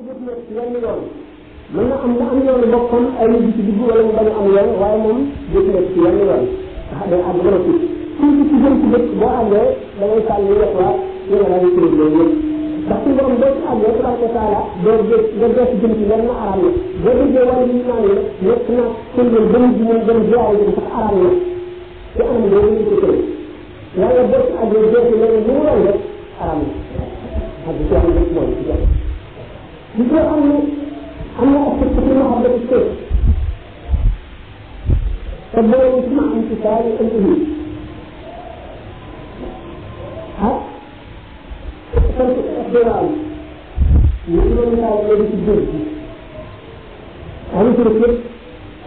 def na yenn yoon mën na am yoonu boppam ay nit ci digg wala mu bañ a am yoon waaye moom def na ci yenn yoon day àgg gën a tuuti tuuti ci jëm ci dëkk boo àggee da ngay sànni yetwaat yéen a ngi tudd loolu yëpp ndax suñu borom boo ci àggee tabaraka wa taala doo gis nga def jëm ci lenn araam na boo déggee wala ñu naan la nekk na sëngel gën ji ñu gën ziyaare ji sax araam na ci anam boobu ñu ko tëye yàlla boo ci àggee def leneen lu mu doon rek araam na ak ci am rek mooy ci jëm li ko am ne am na ak ci ma xam dafa tëye te boobu ci ma am ci saa yi ënd yi ah sant dina am ñu doon taal léegi ci géej gi am ci rek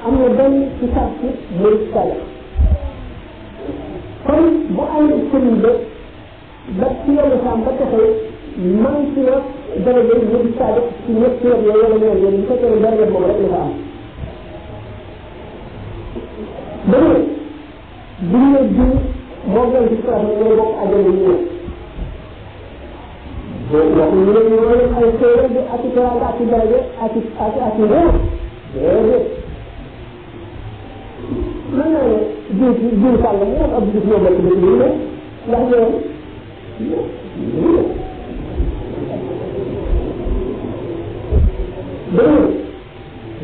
am na benn ci sàcc muy sala kon bu am sëriñ ba ci yoonu saam ba taxee man ci na dara jël ñu di sala ci ñett yoon yooyu wala ñoom yooyu bu fekkee ne dara moom rek la fa am dama bu ñu jiw moo gën ci classe ñooy bokk àjjana yi ñëw wax ñu ne ñoo ay xéewal bi ak teranga ak daraja ak réew déedéet mën naa ne jiw sàll mu am ab gis ñoo bokk dëkk bi ne ndax ñoom dama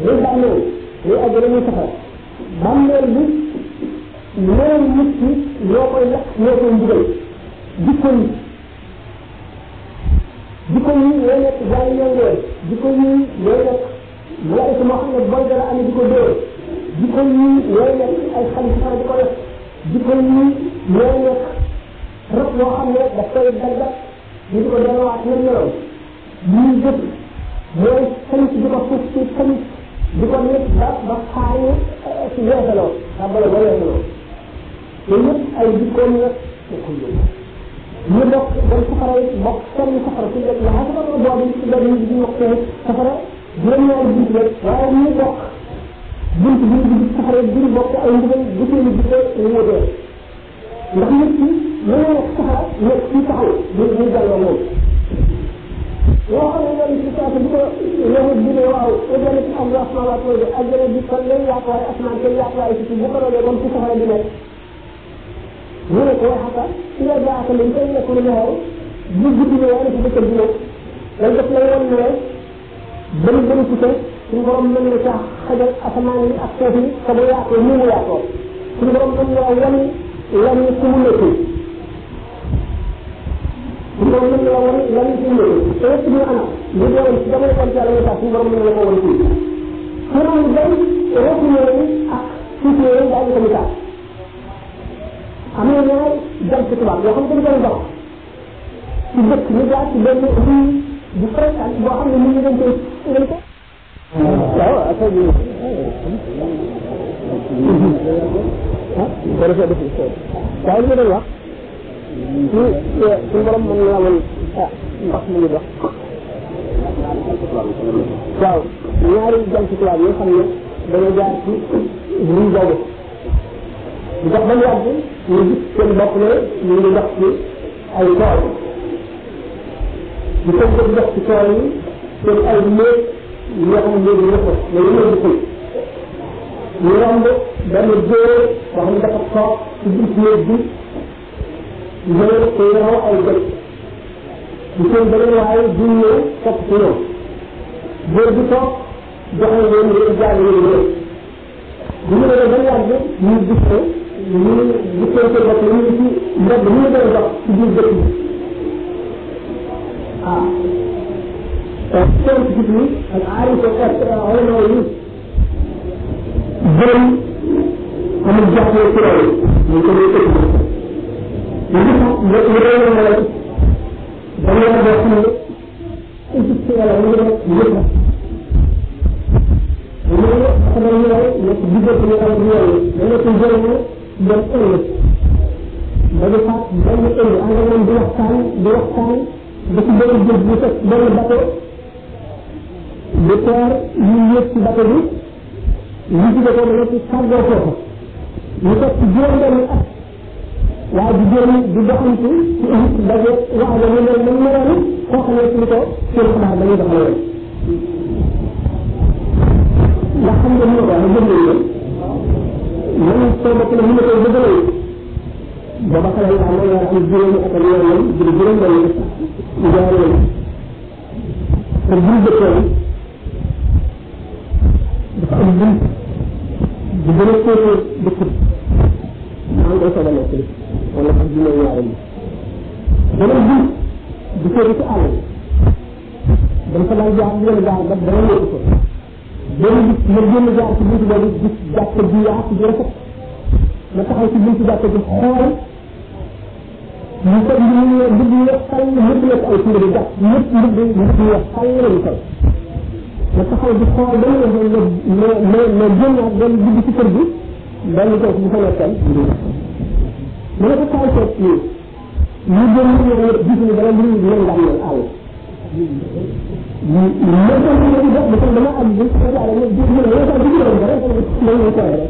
muy bàmmeel muy àjjana muy safara bàmmeel bi loolu nit ki ñoo koy lakk ñoo koy mbugal jikko yi ñooy nekk jaay ñoom jikko yi ñooy nekk malaayika moo xam ne bon dara am di ko dóor jikko yi ñooy nekk ay xarit sax di ko def jikko yi ñooy nekk rab yoo xam ne daf koy daggat ñu di ko delluwaat ñoom ñoroom ñuy jëf mooy sant di ko suuf si sant di ko nekk ba xaayu si weesaloo xabala ba weesaloo te yëpp ay jikkoom nag ñu bokk dem safara yi bokk kenn safara ci dëkk la safara boobu ci benn nit di wax safara juróom-ñaari bunt la waaye ñu bokk bunt bi safara yi duñu bokk ay ndigal gisee jikko ñu wutee ndax nit ki mën na nekk safara nekk ci taxaw ñu jàlloo moom yoo xam ne loolu ci saata bi ko yahut bi ne waaw ëgale ci am asmawaat mooy de àjjana bi kon lay yaatuwaay asmaan kenn yaatuwaay ci bu ko doonee moom ci safara di nekk ñu ne ko waxata ci la jaaka lañ koy nekk lu ñëw bu guddi ne wala ci dëkk bi nag lañ def lay won ne bëri ci ko suñu borom mën na caa xajal asamaan yi ak suuf yi te bu yaatoo nii mu yaatoo suñu borom mën na wan lan ci mu nekk suñu borom mën na la wan lan ci mu nekk te yëpp ñu ana ñu doon ci jamono kon ci yàlla ñu tax suñu borom mën na la ko wan fii xanaa day rek ñëw ak suuf yooyu daal di ko misaal am na ñaar jant tubaab yoo xam ne dañu doon dox ci dëkk ñu jaar ci benn rue bu fréquente boo xam ne nit ñi dañ koy waaw affaire bi ko defee def waaye li ma doon wax suñu borom mën na woon ndox mu ngi dox waaw ñaari jant tubaab yoo xam ne dañoo jaar ci rue boobu di dox ba mu yàgg ñu gis seen bopp ne ñu ngi dox ci ay tool ñu ko dox ci tool yi seen ay néeg yoo xam ne léegi ñëpp la ñu leen di fay ñu romb benn góor boo xam ne dafa toog ci biir néeg bi ñëw ko raw ay gëj ñu seen beneen waaye du ñëw topp ci ñoom góor bi toog joxe leen ngeen jaar leen ñëw bu ñu demee ba yàgg ñu gis ko ñu gisee seen bopp ñu ngi ci mbedd ñu ngi doon dox ci biir dëkk bi scientifique yi ak aarif ak ulama yi gërëm amul jàppee ci loolu ñu ko ñuy tëj ñu réew na la dañu la boo xam ne égypte wala ñu ngi nekk yëpp ñu ne xam ne ñu nekk diggante ñu am yooyu dañ nekk jëriñu dem ëllëg dañu faat benn ëllëg ànd ak moom di waxtaan ba ci benn géej bu fekk benn bateau de terre ñu yëg ci bateau bi ñu jóge ko dana ci sàggoo foofu ñu fekk ci juróom-benn at waaye di génn di doxantu ci daje waaye ñu leen mën mënoon koo xam ne suñu ko seen xabaar dañuy doxal ndax xam nga ni ma ko waxee gëm nañ man soo bopp la ñu ma koy bëggalee booba xale yi am na war a am juróomi at ak yooyu juróom benn jaar yoon te bu dëkkoon dafa am bunt bu gën a féetee dëkk maa ngi koy soog a nekk wala sax dina ñaareel beneen bunt bu féete ci àll dañ fa daan jaar leen gaar ba dara nekk ko benn bis ma génn jaar ci buntu boobu gis jàkk ji yaatu ji rafet ma taxaw ci buntu jàkk ji xool ñu ko mbir yi xal ñëpp nekk ay tuur di jàpp ñëpp mbir yi xal lañu ko ma taxaw di xool ba ma génnaat benn dugg ci kër gi benn ko bu fa nekkal ma ne ko kaay seet nii ñu génn ñu ñëpp gis ni dara mbir yi leen daan mel àll dafa dama am bu ko jaare ne di ñu la ko di ñu dara ko ñu ko rek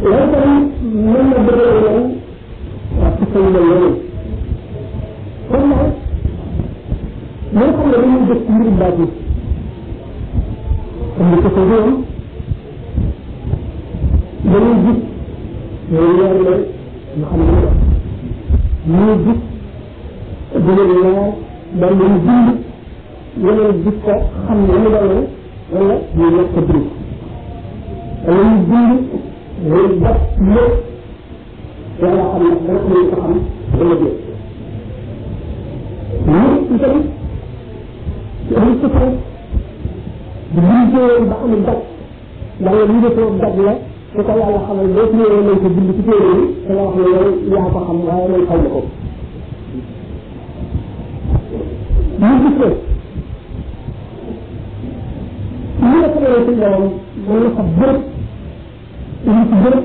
la ko ñu na bëgg leen ci seen yoon kon nag mo xam ne dañuy def mbir baat yi am ko ko doon dañuy gis ñu leer la ñu xam ne ñu gis dina leer daal di bind yeneen gis ko xam ne mu doon wala ñu nekk ko bind wala ñu bind muy def lépp yàlla xam ne dana ko ko xam dana jël nit ci tamit ci ay sufre di liggéeyoon ba amul daj yàlla ñu defoo daj la su ko yàlla xamal boo ci ñëwee nañ ko bind ci téere yi te la wax ne yow yaa ko xam waaye nañ xaw na ko ñu gis ko ñu la ko ci borom mën na ko bërëb ñu ci bërëb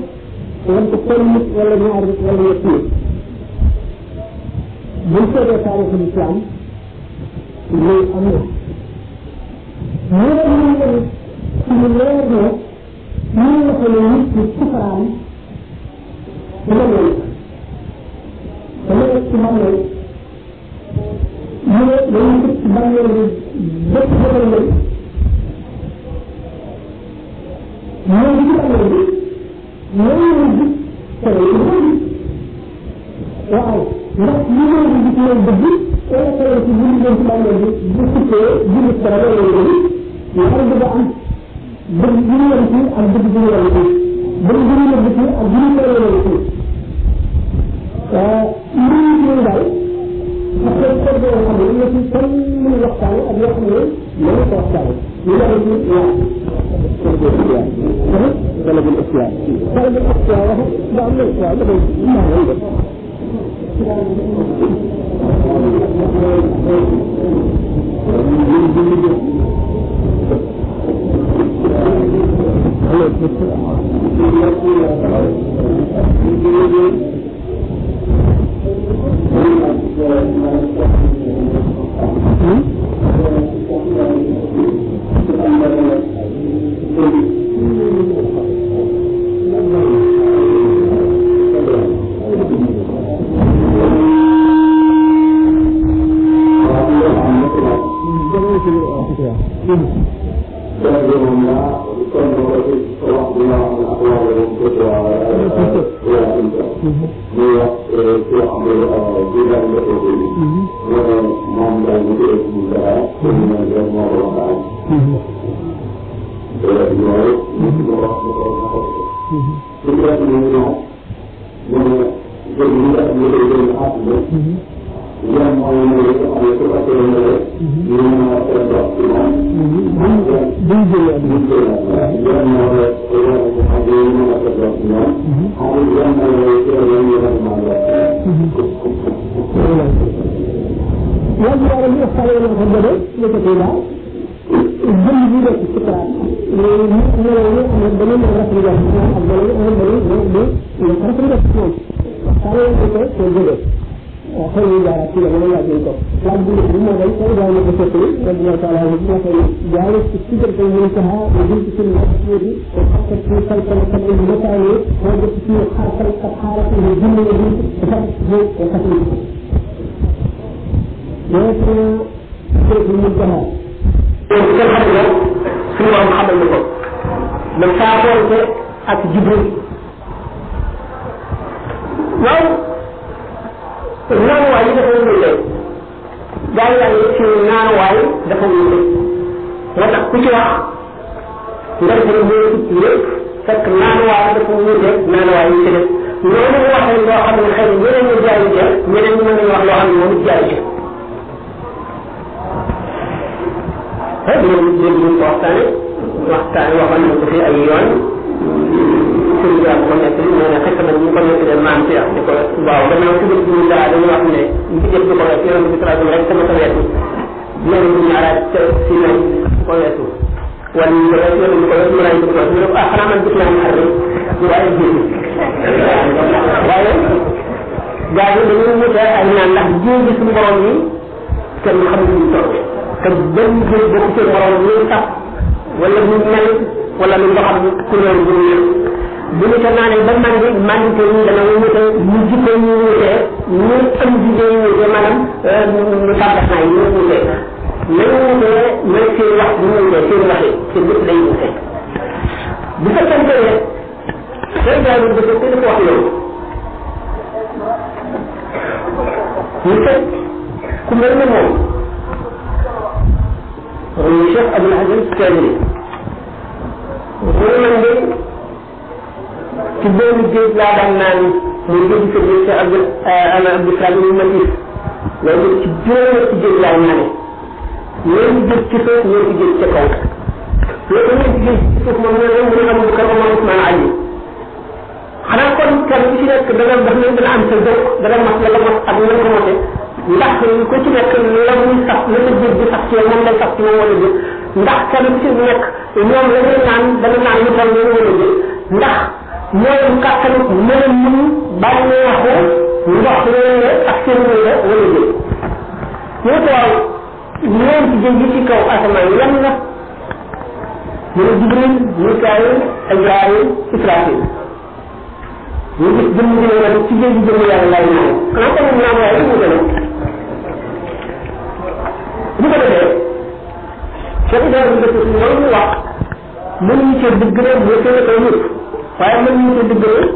wala ko kenn nit wala ñaar nit wala ñett nit buñ seetee taarixu islam loolu am na ñu ne ñu ne ci ñu leer ne ñu la ko ne nit ci sufaraam dama nekk ci man ñu ne dañuy gis ci bàmmeel bi bépp bëggal lañ ñoo ci bàmmeel bi ñoo gis tere yi waaw ndax li ñoo di gis ñoom dëgg wala tere ci bu ñu ci bàmmeel bi bu sukkee jullit dara loolu lay gën ñu xam dëgg am dëgg bu ñu yem ci ak dëgg bu ñu yem ci dëgg bu ñu yem ci ak bu ñu tere yem ci mbir yi daal parce que ko do xam ne ñu ci kon ñu waxtaan ak yoo xam ne ñu ko waxtaan ñu la ci wax wala bu ikhtiar wala bu ikhtiar wax da am na waaw da ma lay def ci ñu jaxal kenn xam nga suñu borom xamal na ko man saa boonte ak Jibril waaw naanuwaay yi dafa wute gaa yi daal ci naanuwaay dafa wute moo tax ku ci wax nga defe ne mooy ci lépp fekk naanuwaay dafa wute naanuwaay yi ci def noonu mu waxee loo xam ne xëy na ñeneen ñu jaayu ca ñeneen ñu mën nañu wax loo xam ne moom it jaayu ca dinañ ko waxtaane waxoon nañ ko fi ay yoon sëñ bi ko nekk nee na fekk na ñu ko nekk de maam ci di ko waaw gannaaw ci dëkk ñu dara dañu wax ne ñu jëf di ko rek yonent bi sallallahu alayhi rek sama ko weesu ñene ñu ñaaraat ci nañ ko weesu wala ñu rek yonent bi ko weesu mu lay ko ñu ko xana man gis naa xar waaye gis waaye gaa yi dañu wute ay naan ndax jiw gi suñu borom yi kenn xam ñu toll te benn jiw bokk ci borom ñu sax wala ñu mel wala lu nga xam couleur bu ñu bu ñu ko naanee ba mandité yi dana wute ñu jikko ñu wute ñu am jikko ñu wute maanaam ñu tàggat naa yi ñu wute nañu wute mooy seen wax bu ñu wute seen waxi seen lépp day wute bu fekkente ne day daal di dafa dafa wax loolu ñu fekk ku mel ne moom Cheikh Abdul Aziz Kadiri man de ci benn géej laa daan naan muy géej sa géej sa Abdul Salim ma gis loolu ci juróomi ci géej laa naane ñeenti géej ci suuf ñeenti géej ca kaw loolu ñeenti géej ci suuf moom ñoo mu ne Abu Bakar Omar Ousmane Ali xanaa kon kenn ku ci nekk dana am sa dëkk dana mat la mat ak na ko mate ndax ku ci nekk la muy sax la sa géej bi sax ci yow moom lay sax ci moom wala jël ndax kenn ku ci nekk ñoom la ñuy naan dana naan lu toll nii wala jël ndax ñooy kàttanu mën a mun bànneexu ndox yooyu ak seen wéy wala jël ñu ko waaw ñeenti géej gi ci kaw asamaan yan la ñu ne Jibril Mikaayil Israayil Israafil ñu gis jëmm ji ne ci géej gi jëmm yàlla lay naan xanaa ko naan waaye mu gën a bu ko defee Cheikh Ibrahima dëkk si loolu ñu wax mënuñu cee dëgg rek boo seen koy ñëpp waaye mënuñu cee dëgg rek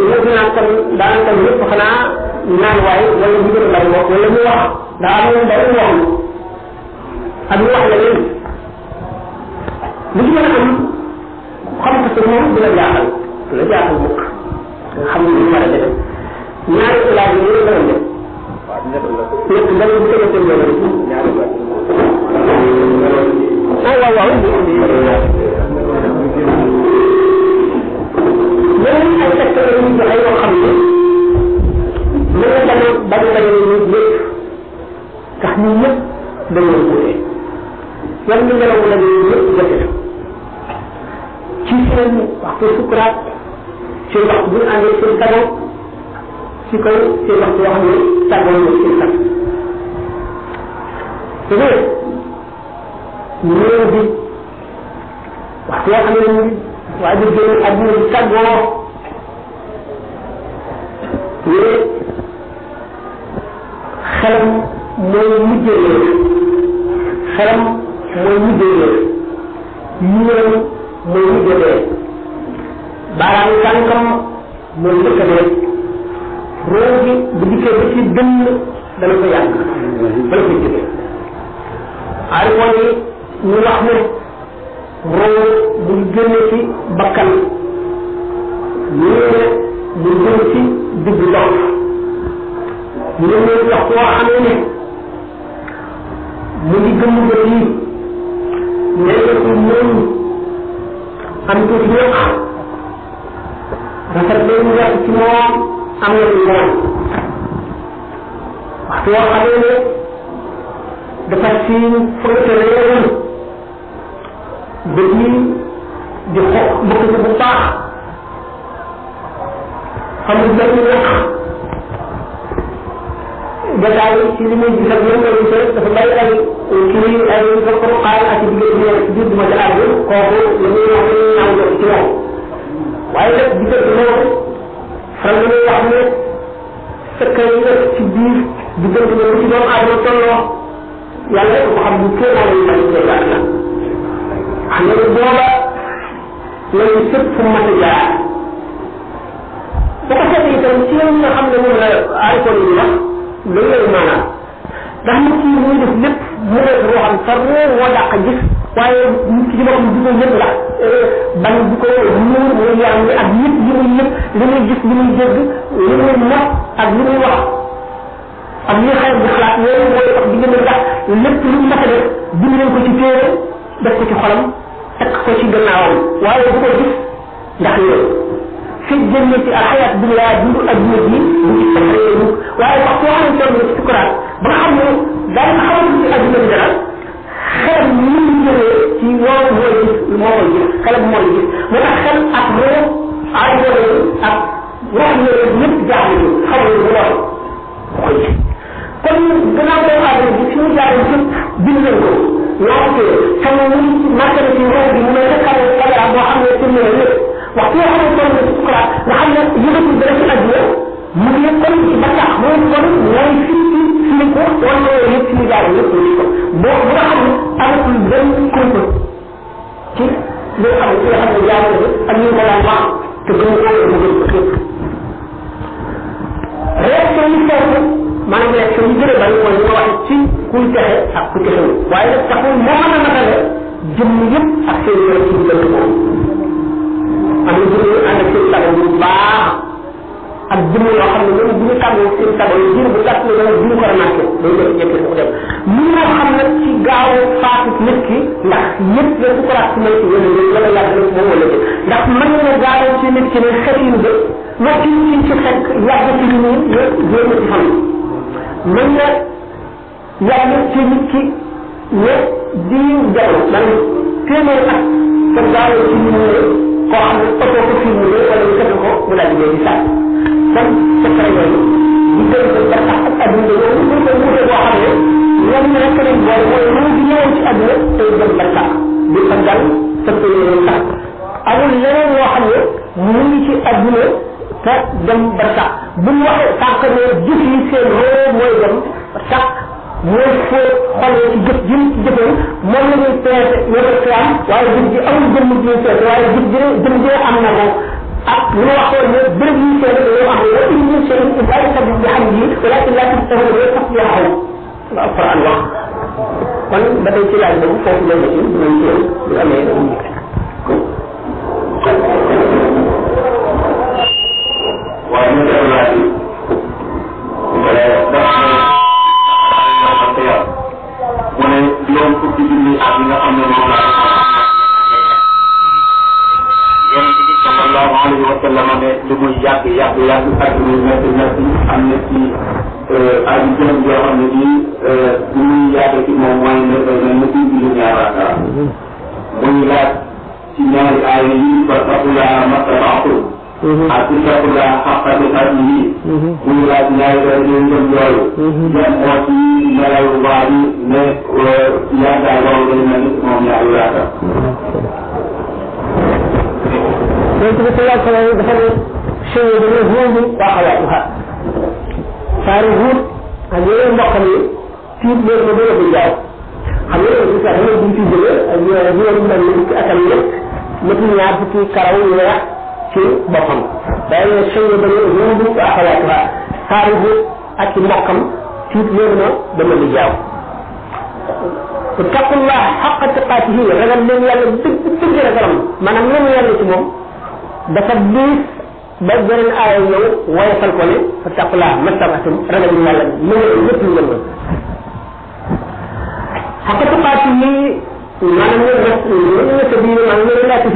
yëpp naa kon daanaka ñëpp xanaa naan waay wala ñu gën a bari wax wala ñu wax daa am ñoom bari wax ak ñu wax la leen li ci mën a am xam ko sa moom du la jaaxal du la jaaxal mukk nga xam ne ñu war a def ñaari laaj yi ñu doon def nekk nga bu tëjee seen yoon ñaari waaw waaw yeneen ay secteur yu ñu joxe yoo xam ne mën na dana bari bari ñu yëpp tax ñu ñëpp dañoo wute yan ñu ngelaw la ñu ñëpp jote ci seen waxtu sukuraat seen waxtu bu ñu àndee seen sago ci kaw seen waxtu yoo xam ne tàggoon na seen sago te ñëw bi waxtu yoo xam ne waaye bu génn àdduna bi tàggoo ñu ne xelam mooy mujjee léer xelam mooy mujjee léer yuuram mooy mujjee dee baaraam tànkam mooy njëkk a dee roo gi bu dikkee ba ci dënn dana ko yàgg bala koy jógee aarifon yi ñu wax ne roo bu génne ci bakkan ñu ne bu génn ci digg dox ñu ne wax koo xamee ne mu ngi gëm bët yi nekk ci moom am tuuti ñaq rafet leen wax ci moom am na lu moom waxtu woo xamee ne dafa siin fëgate réewam bët yi di xox bëgg bu baax amul benn ñaq jotaay ci li muy gis ak ñoom la ñu dafa bàyyi ay kii ay ko xaar ak ci diggante ci biir duma ci àgg kooku la ñuy wax ne ñaaw jot ci moom waaye nag diggante loolu fan la ñuy wax ne fekk yi nekk ci biir diggante loolu ci doomu aadama tolloo yàlla rek ko xam bu kéemaa lañu mën a jaar la xam nga booba lañu sëpp fu mat a jaar bu ko seetee itam ci yow nga xam ne moom la alcool yi wax loolu lay maanaam ndax nit ki muy def lépp mu nekk loo xam sa roo moo dàq gis waaye nit ki ci boppam du ko yëpp ndax bañ du ko muur muy yaram ni ak yëpp li muy yëpp li muy gis li muy dégg li muy mos ak li muy wax ak li xayma di xalaat yooyu mooy tax di gën a ndax lépp lu mu mën a def bind nañ ko ci téere def ko ci xolam teg ko ci gannaawam waaye du ko gis ndax yooyu fi jëndee ci alxayaat dunya dundu adduna ji bu ci taxawee mukk waaye wax soo xam ne toll ci sukuraat ba nga xam ne daanaka xamatu ci adduna bi dara xelam ni mu jëlee ci loolu mooy gis moo koy gis xelam mooy gis moo tax xel ak roo aadoo ak wax yooyu ñëpp jaaxle xamul lu loolu koy gis kon gannaaw doomu aadama bi fi mu jaaree yëpp bind nañ ko ñaari téere xam ne mu marqué na ci roo bi mu ne rek xam ne caméra boo xam ne tourné na lépp waxtu yoo xam ne toll na ci sukuraat nga xam ne yëgatul dara ci adduna mu ngi kon ci ba tax mooy kon mooy fii ko wala yëpp fi mu jaaree yëpp ñu ko boo bu nga xam ne amatul benn kumpa ci li nga xam ne jaaree na ak ñu ko daan wax te gën ko mu gën ko képp réaction yi foofu maanaam réaction yi gën a bari mooy li ma wax ci kuy texe ak ku texewul waaye nag taxul moo mën a matale jëmm yëpp ak seen yoon ci diggante moom am na jëmm yu ànd ak seen sago bu baax ak jëmm yoo xam ne ñoom bu ñu tàmbali seen sago yi jër bu gàtt la dana bu ñu ko remarqué day def jëkkër mu dem mën naa xam nag ci gaaw faatu nit ki ndax yëpp la su ko raat ci may ci yéen wala yàgg na moom wala ci ndax mën na gaaw ci nit ki ne xetin ba loo ci fekk yàgg ci li nii jéem a ci xam mën na yàgg ci nit ki ne di jamono man téeméer ak sa gaaw ci li nii koo xam ne oto ko filmé wala ñu fekk ko mu daal di dee di sàcc kon secret yooyu di gën a ba tax ak adduna yooyu ñu koy wute boo xam ne ñoom ñu rek lañ boole mooy lu di ñëwoon ci adduna tey dem ba tax di fa dal sa ko yéen tax amul leneen loo xam ne mu ngi ci adduna te dem ba tax bu ñu waxee sànq ne jëf yi seen roo mooy dem ba tax mooy foo xoolee ci jëf jëm ci jëfam moom la ñuy peese yóbbu islam waaye jëf ji amul jëmm ji ñuy peese waaye jëf ji am na ko ak lu waxoon ne béréb yi seede dañoo am wa in min shay'in illa yusabbihu bihamdihi walakin la tafqahuna tasbihahu la alquran wax kon ba tey ci laaj boobu foofu la ci dinañ ci bu amee dañuy waaye ñu def laaj yi mu ne juróom fukki junni ak yi nga xam ne moom la yonente bi sallallahu alayhi wa sallam ne lu muy yàgg ak muy metti am na ci ay jëm yoo xam ne bii lu muy yàgg ci moom mooy ne na ci julli ñaar rakka muy laaj ci ñaari aaya yi fa taqulaa mastata'tum ak taqulaa haqqa tuqaatihi muy laaj ñaari rajo yu jëm yooyu yan moo ci melaw waa ji ne yaakaar boobu day mel ni moom ñaari rakka yonent bi sallallahu alayhi wa sallam dafa ne chey dana huudu waa xawaatuha saari huut ak yeneen mbokkam yi tiit leen ma dana bu jaaw xam nga yonent bi sax dana buñ fi jóge ak juróom benn fukki atam yëpp matul ñaar fukki karaw yu weex ci boppam waaye ne chey dana huudu waa xawaatuha saari huut ak ci mbokkam tiit leen ma dana bu jaaw ittaqullah haqqa tuqaatihi ragal leen yàlla dëgg ragalam maanaam leen yàlla ci moom dafa diis ba beneen aaya ñëw woyofal ko ne ittaqullah mastata'tum ragal yàlla mu ngi lépp lu ngeen mën haqqa tuqaatihi maanaam ñu ne sa biir maanaam ñu laa tis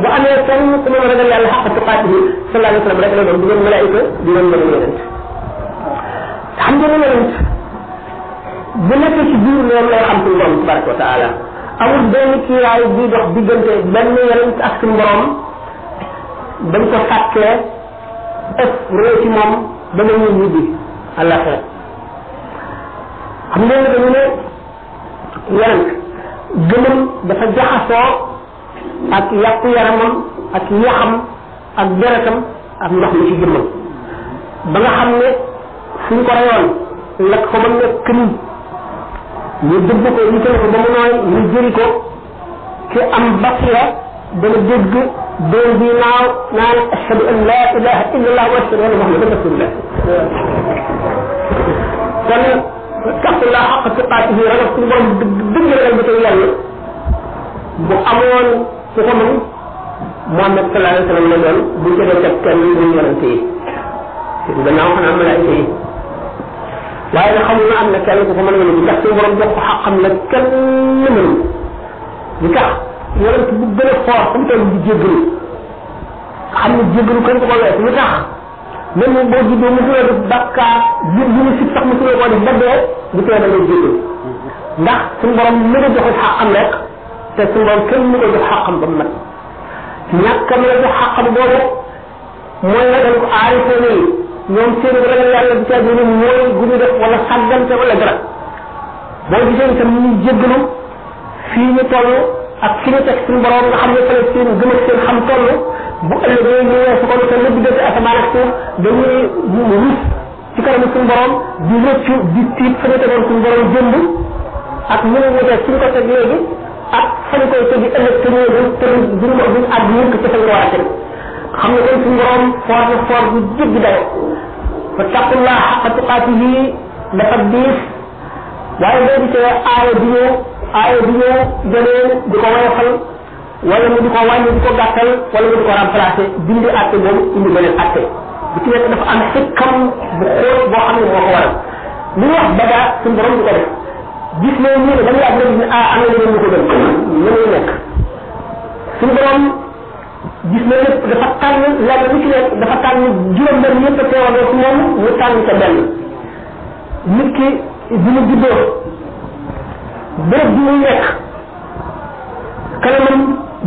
bu amee kenn ku mën a ragal yàlla haqqa tuqaatihi sallallahu alayhi wa sallam rek la doon du doon malaayika du doon mën a yonent xam nga ne yonent bu nekk ci biir loolu lay xam suñu borom tabaraka wa taala amul benn kiiraay buy dox diggante benn yonent ak suñu borom dañ ko fàkkee ëpp réew ci moom ba nga ñuy ñibbi àllaxira xam ngeen ne dañu ne yonent gëmam dafa jaxasoo ak yàqu yaramam ak yaxam ak deretam ak ndox mi ci jëmmam ba nga xam ne suñ ko reyoon lakk ko ba nekk nii ñu dëbb ko ñu tële ko ba mu nooy ñu jëri ko ki am basira dana dégg doon bi naaw naan ashhadu an la ilaha illa allah wa ashhadu anna muhammadan rasulullah kon taqullah xaq tuqaatihi ragal suñu borom dëgg ragal ba tey yàlla bu amoon ku ko mën Muhammad sallallahu alayhi wa sallam la doon bu jëlee teg kenn ñu yonante yi gannaaw xanaa malaayika yi waaye nag xamul na am na kenn ku ko mën a yóbbu ndax suñu borom jox ko xaqam la kenn mënu li tax yonent bu gën a fort fu mu toll di jéggalu xam ne jéggalu kenn ko wees lu tax même boo juddoo mosuloo def bakkaar yu ñu si sax mosuloo koo def ba dee bu tee da ngay jéggalu ndax suñu borom li nga joxul xaqam rek te suñu borom kenn mu ko jox xaqam ba mu mat ñàkkam la jox xaqam boobu mooy la dañ ko aarifee nii ñoom seen ragal yàlla bi caa ni mooy gu ñu def wala sàggante wala dara boo gisee itam ñu jéggalu fii ñu toll ak fi ñu teg suñu borom nga xam ne fële seen gëm ak seen xam toll bu ëllëgee ñu weesu ko te la diggante asamaan ak suuf dañuy rus ci kanamu suñu borom di rëccu di tiit fa ñu tegoon suñu borom jëmb ak ñu ne wutee suñu ko teg léegi ak fa ñu koy tegi ëllëg te ñëw te duñu àgg ñu ko ca fa ñu war a teg xam nga kon suñu borom foor na foor bu jéggi dayo fa taqullah xaqa tuqaatihi dafa diis waaye boo gisee aaya bi ñëw beneen di ko woyofal wala mu di ko wàññi di ko gàttal wala mu di ko remplacer dindi atte boobu indi beneen atte bu ci nekk dafa am xëkkam bu xóot boo xam ne moo ko waral li ñu wax bada suñu borom di ko def gis ne ñu ne dañu yàgg rek ne am na leneen ñu ko gën mënul nekk suñu borom gis na lépp dafa tànn lenn lu ci nekk dafa tànn juróom-benn yëpp a teewandoo ci moom mu tànn ca benn nit ki bi mu juddoo béréb bi muy nekk kanamam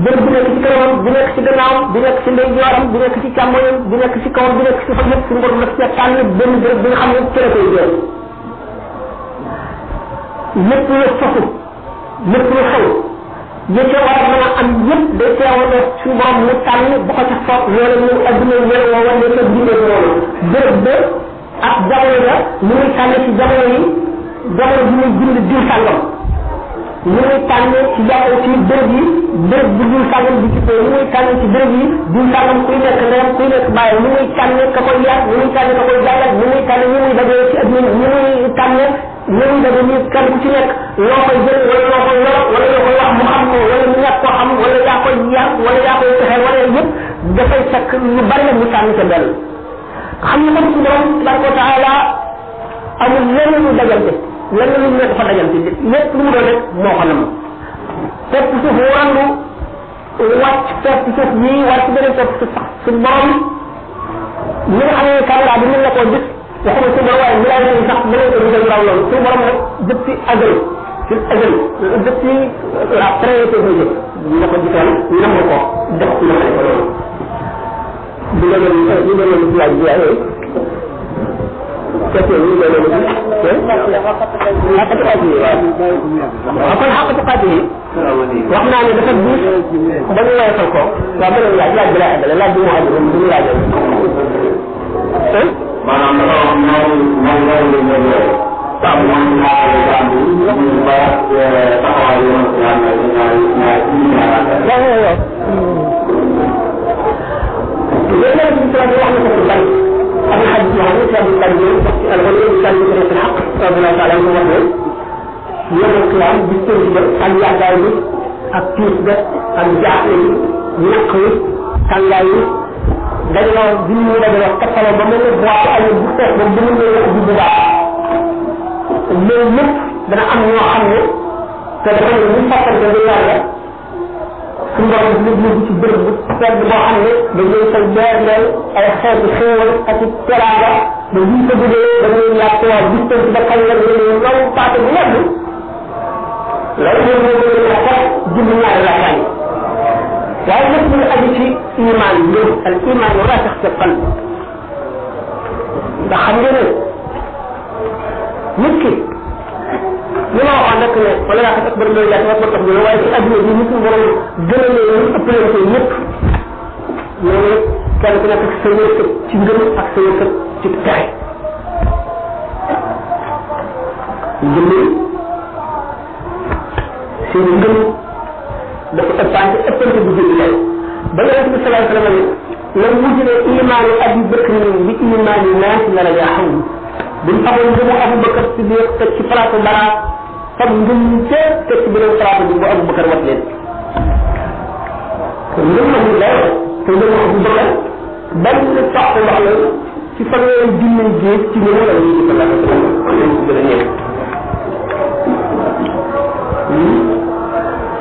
béréb bi nekk ci kanamam bi nekk ci gannaawam bi nekk ci ndeyjooram bi nekk ci càmmoñam bi nekk ci kawam bi nekk ci fa yëpp suñu borom daf cee tànn benn béréb bi nga xam ne ci la koy jël lépp lu sosu lépp lu xew yëpp war a mën a am yëpp day teewandoo suñu borom mu tànn bu ko ca soob loolu ñu adduna ñëw woo wala ca bindee noonu béréb ba ak jamono ja ñu muy tànn ci jamono yi jamono bi muy bind diw sàngam ñu muy tànn ci jamono ci béréb yi béréb bu diw sàngam di ci ñu muy tànn ci béréb yi diw sàngam kuy nekk ndeyam kuy nekk bàyyi ñu muy tànn ka koy yar ñu muy tànn ka koy jàngal ñu muy tànn ñu muy dajee ci adduna ñu muy tànn ñu muy daje ni kenn ku ci nekk loo koy jël wala loo koy lor wala loo koy wax mu xam ko wala mu ñàkk ko xam wala yaa koy yar wala yaa koy fexeel wala yëpp dafay fekk lu bari la mu tànn ca benn xam nga comme borom tabaraka wa taala amul lenn lu dajante lenn lu nekk fa dajante lépp lu mu doon rek moo ko nam topp suuf warandu wàcc topp suuf ñii wàcc beneen topp suuf sax suñ borom ñi nga xam ne caméra bi mën na koo gis waxuma suñu borom waaye milaay yi sax mën nañ ko gisal raw loolu suñu borom nag depuis azal depuis la prééternité ñu ko gisoon nam ko def ci namale ko loolu di nga leen ñu nga leen jiwaay jiwaay yooyu question yi nga leen di xaqatuqaat yi waaw kon xaqatuqaat yi wax naa ne dafa diis ba ñu woyofal ko waaw beneen laaj bi lay àggale laaj bi mu àggale bu ñu laajee maanaam dafa wax dajaloo bi ñu dajaloo toppaloo ba mel ne bois ay bu fees ba bu mu ñëw wax bu baax loolu lépp dana am ñoo xam ne te dafa ne ñu fàttante lu yàlla suñu borom di yóbbu ci bërëb bu sedd boo xam ne dañ leen fay beerleel ay xeetu xéewal ak teraanga ba buñ ko jógee dañuy laaj waa distance ba kañ la ñu loolu paate bu yàgg loolu moom moo gën a xeex julli ñaari laakaay waaye lépp lu aju ci iman ngëm al iman wala tax ca qalb ndax xam nga ne nit ki li ma waxoon rek ne wala yaa ko akbar loolu yaa ko akbar tax waaye ci adduna bi nit borom gën a leen ñu ëppalante ñëpp loolu kenn ku nekk sa wërsëg ci ngëm ak sa wërsëg ci texe julli seen ngëm dafa ëppante bu julli lay ba yonent bi sallallahu alayhi wa sallam la mujjee imaanu Abi Bakr bi imaani naas la la jaaxaw buñ xamoon ngëmu Abu Bakar si biir teg ci palaatu bara fam ngëm te teg ci beneen palaatu bi bu Abu Bakar wat leen ngëm amul lay te ngëm Abu Bakar benn toq wax la ci fanweeri junni géej ci ngëm la ñu ci sallallahu alayhi wa sallam gën a ñëw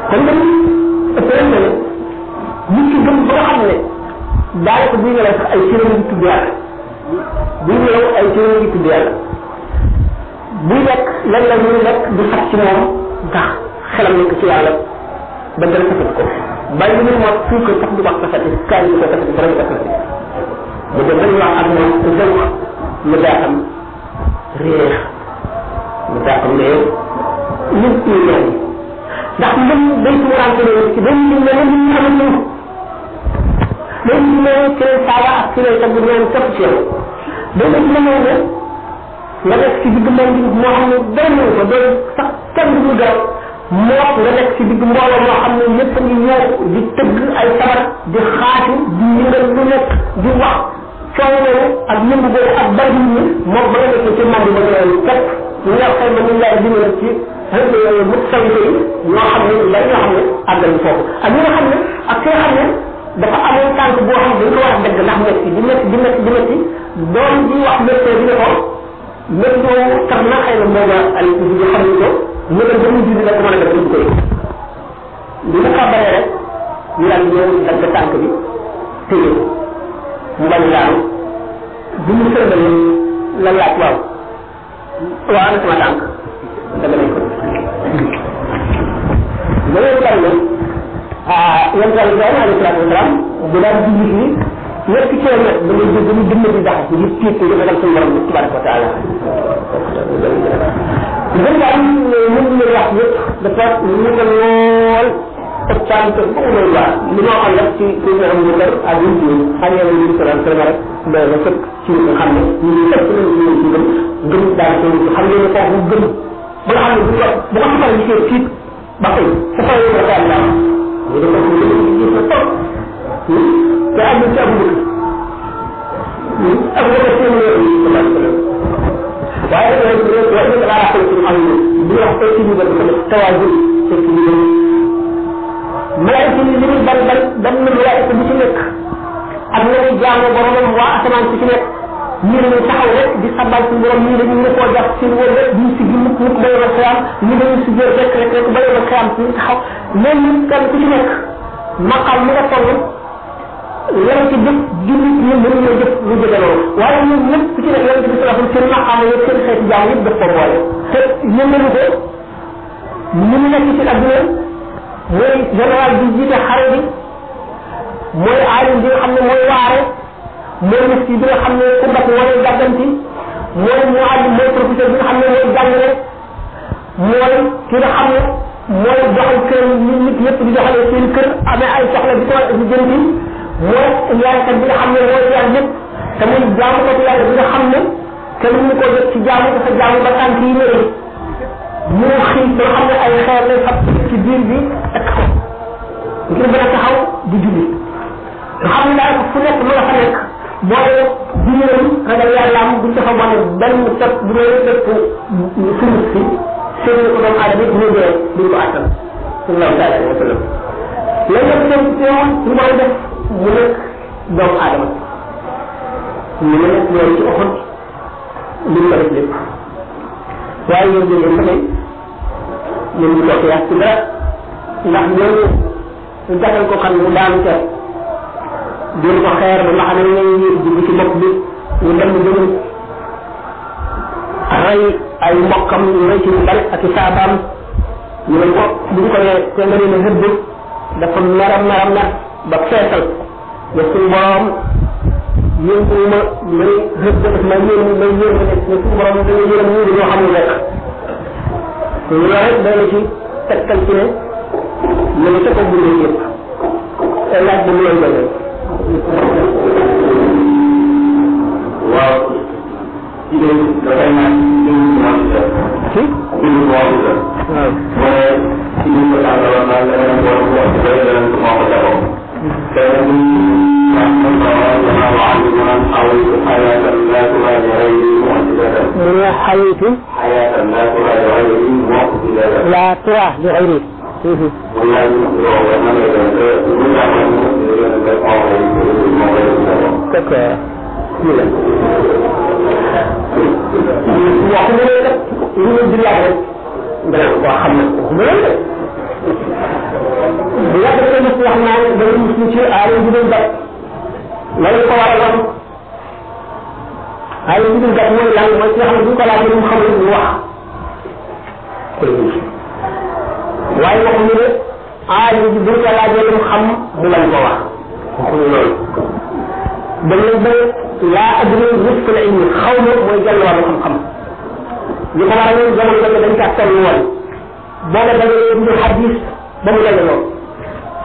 kon nag ëppee na ne nit ki gëm ba nga xam ne daanaka buy nelaw sax ay cëram ngi tudd yàlla buy nelaw ay cëram ngi tudd yàlla buy lekk lan la muy lekk di sax ci moom ndax xelam nekk ci yàlla ba dara safat ko bàyyi li muy mot suukar sax du wax safati kaay di ko safati dara du ko safati mu dem dañu wax ak moom te dëw mu daa am réex mu daa am réew nit ñi ñaan ndax ngëm day tuurante ne ci dañ ñu ne ñu xamal ñu dañ ñu ne ci saaga ak ci lay tagg ñaan topp ci yow dañ ci la ñëw nga nekk ci digg man di moo xam ne dara ñu ko doon sax kenn du gaw moo nga nekk ci digg mbooloo moo xam ne ñëpp ngi ñëw di tëgg ay sabar di xaatu di yëngal lu nekk di wax coow loolu ak yëngu boobu ak bari ñi moom ba nga nekkee ci mandi ba nga képp ñu nga xëy ba ñu lay dimbali ci mu sayte yi ñoo xam ne bari ñoo xam ne àggal foofu ak ñi nga xam ne ak ki nga xam ne dafa amoon tànk boo xam ne dañ ko war a dëgg ndax metti di metti di metti di metti doon di wax méttee di ne ko métti boobu tax na xëy na booba ay di xam ni ko ñu dem ba mu julli rek mën a def du ko yëg li mu xabaree rek ñu daal di ñëw dagg tànk bi téye ko mu bañ daanu bu ñu sërbalee la laaj waaw waaw ana sama tànk dama nañ ko loolu bari na yan taal Ibrahima alayhi salaatu wasalaam bu daan julli fii ñetti kilomètre da ngay dégg ñu dënd di dax ngir tiit ko ragal suñu borom bi tabaraka wa taala ngën daal mën ñu wax yëpp dafa ñu ko lool optaan ko bu mu doy baax li ñoo xam rek ci ci ñu am ñu dar ak ñu ci xañee ñu ñu salaam salaam rek doy na fekk ci ñu xam ne ñu fekk ñu ñu ci gëm gëm daal ko xam ne ko bu gëm ba nga xam ne bu ko xamal ci tiit ba tey sa fa ñu ko Allah ñu ko ko ci ko top te am ci am ak ko ci ñu waaye loolu wax dëgg laa ko ci am bu wax ko ci ñu ko tawaaju ci ñu malaayika yi li muy bari bari dem na malaayika bu ci nekk ak na muy jaamu boromam waa asamaan si ci nekk ñii dañuy taxaw rek di sabal suñu borom ñii dañuy ne koo jàpp seen wër rek duñ si gi mukk mukk ba yomal xiyam ñii dañuy si jël rek rek rek ba yomal xiyam suñu taxaw loolu kenn ku ci nekk maqal mi nga toll lan ci jëf jullit ñi mënuñoo jëf lu jëge loolu waaye ñun ñëpp ku ci nekk yonent bi sallallahu alayhi wasallam seen maqaama yëpp seen xeeti jaam yëpp daf ko boole te yëngalu ko ñu nekk ci adduna mooy général bi jiite xare bi mooy aalim bi nga xam ne mooy waare mooy mufti bi nga xam ne ku dak wala gàgganti mooy muallim mooy professeur bi nga xam ne mooy jàngale mooy ki nga xam ne mooy doxal kër nit yëpp di doxalee seen kër amee ay soxla di ko jëndi mooy yaaykat bi nga xam ne mooy yar ñëpp te muy jaamu ko yàlla bi nga xam ne kenn mënu ko jot ci jaamu dafa jaamu ba tànk yi ñëwee mu xiif ba xam ne ay xeer lay fab ci biir bi ak ko ngir mën a taxaw di julli nga xam ne daal fu nekk mën a fa nekk boole diineem ragal yàllaam buñ dafa wane benn tëb bu doon tëb suñu si seen ko doomu aadama yi dina dee duñ ko attan sallallahu taala alayhi wa sallam loolu yëpp dem teewoon ñu koy def mu nekk doomu aadama ñu ne nag loolu ci oxot li mu ko def lépp waaye ñoom jógee ba tey ñoom ñu toog yaa ci dara ndax ñooñu ñu jàppal ko xam mu daanu ca jël ko xeer ba nga xam ne ñu dugg ci bopp bi ñu dem ba ñu rey ay mbokkam ñu rey ci ñu bari ak i saabaam ñu ne ko bu ñu ko nee te nga leen a hëbb dafa meram ba feesal ne suñu borom yéen ma may hëbb daf ma yéen may yéen ma ne suñu borom dañu yéen ñu ñoo xamul rek loolu rek day na ci tegtal ci ne ñu ne ca ko bindee yëpp te laaj bu mu lay doon waaw jigéen dafay naan jigéen bind boobu la. waaw mu ne ci biir ko tàngaloon naan leneen boo ko wax day leneen ko moo ko jaboo. te nag ñu wax ko gannaaw wax bi mu naan awaytu xayatan laa turaaja xayri mu'jizatan. mu ne xayitu. xayatan laa turaaja xayri mu'jizatan. laa turaaja xayri. mu laaj loolu nan lay doon te bu ñu amoon moo koy jaboo. d'accord. wax nga ne kat li ngeen di laaj rek dana ko xam ne waxuma loolu de bu yàgg dafa mos wax naa ne dañu mos ci aaya ji doon gat loolu ko war a wan aaya ji doon gat mooy lan mooy ki nga xam ne bu ñu ko laajee mu xamul ñu wax waaye waxuñu ne aaya ji bu ñu ko laajee lu mu xam mu lañ ko wax waxuñu loolu dañ leen ba laa adri risque la ilmi xaw ma mooy jël wàllu xam-xam li ko waral ñun jamono jooju dañ kaa toll woon booba dañoo bind xadis ba mu dajale lool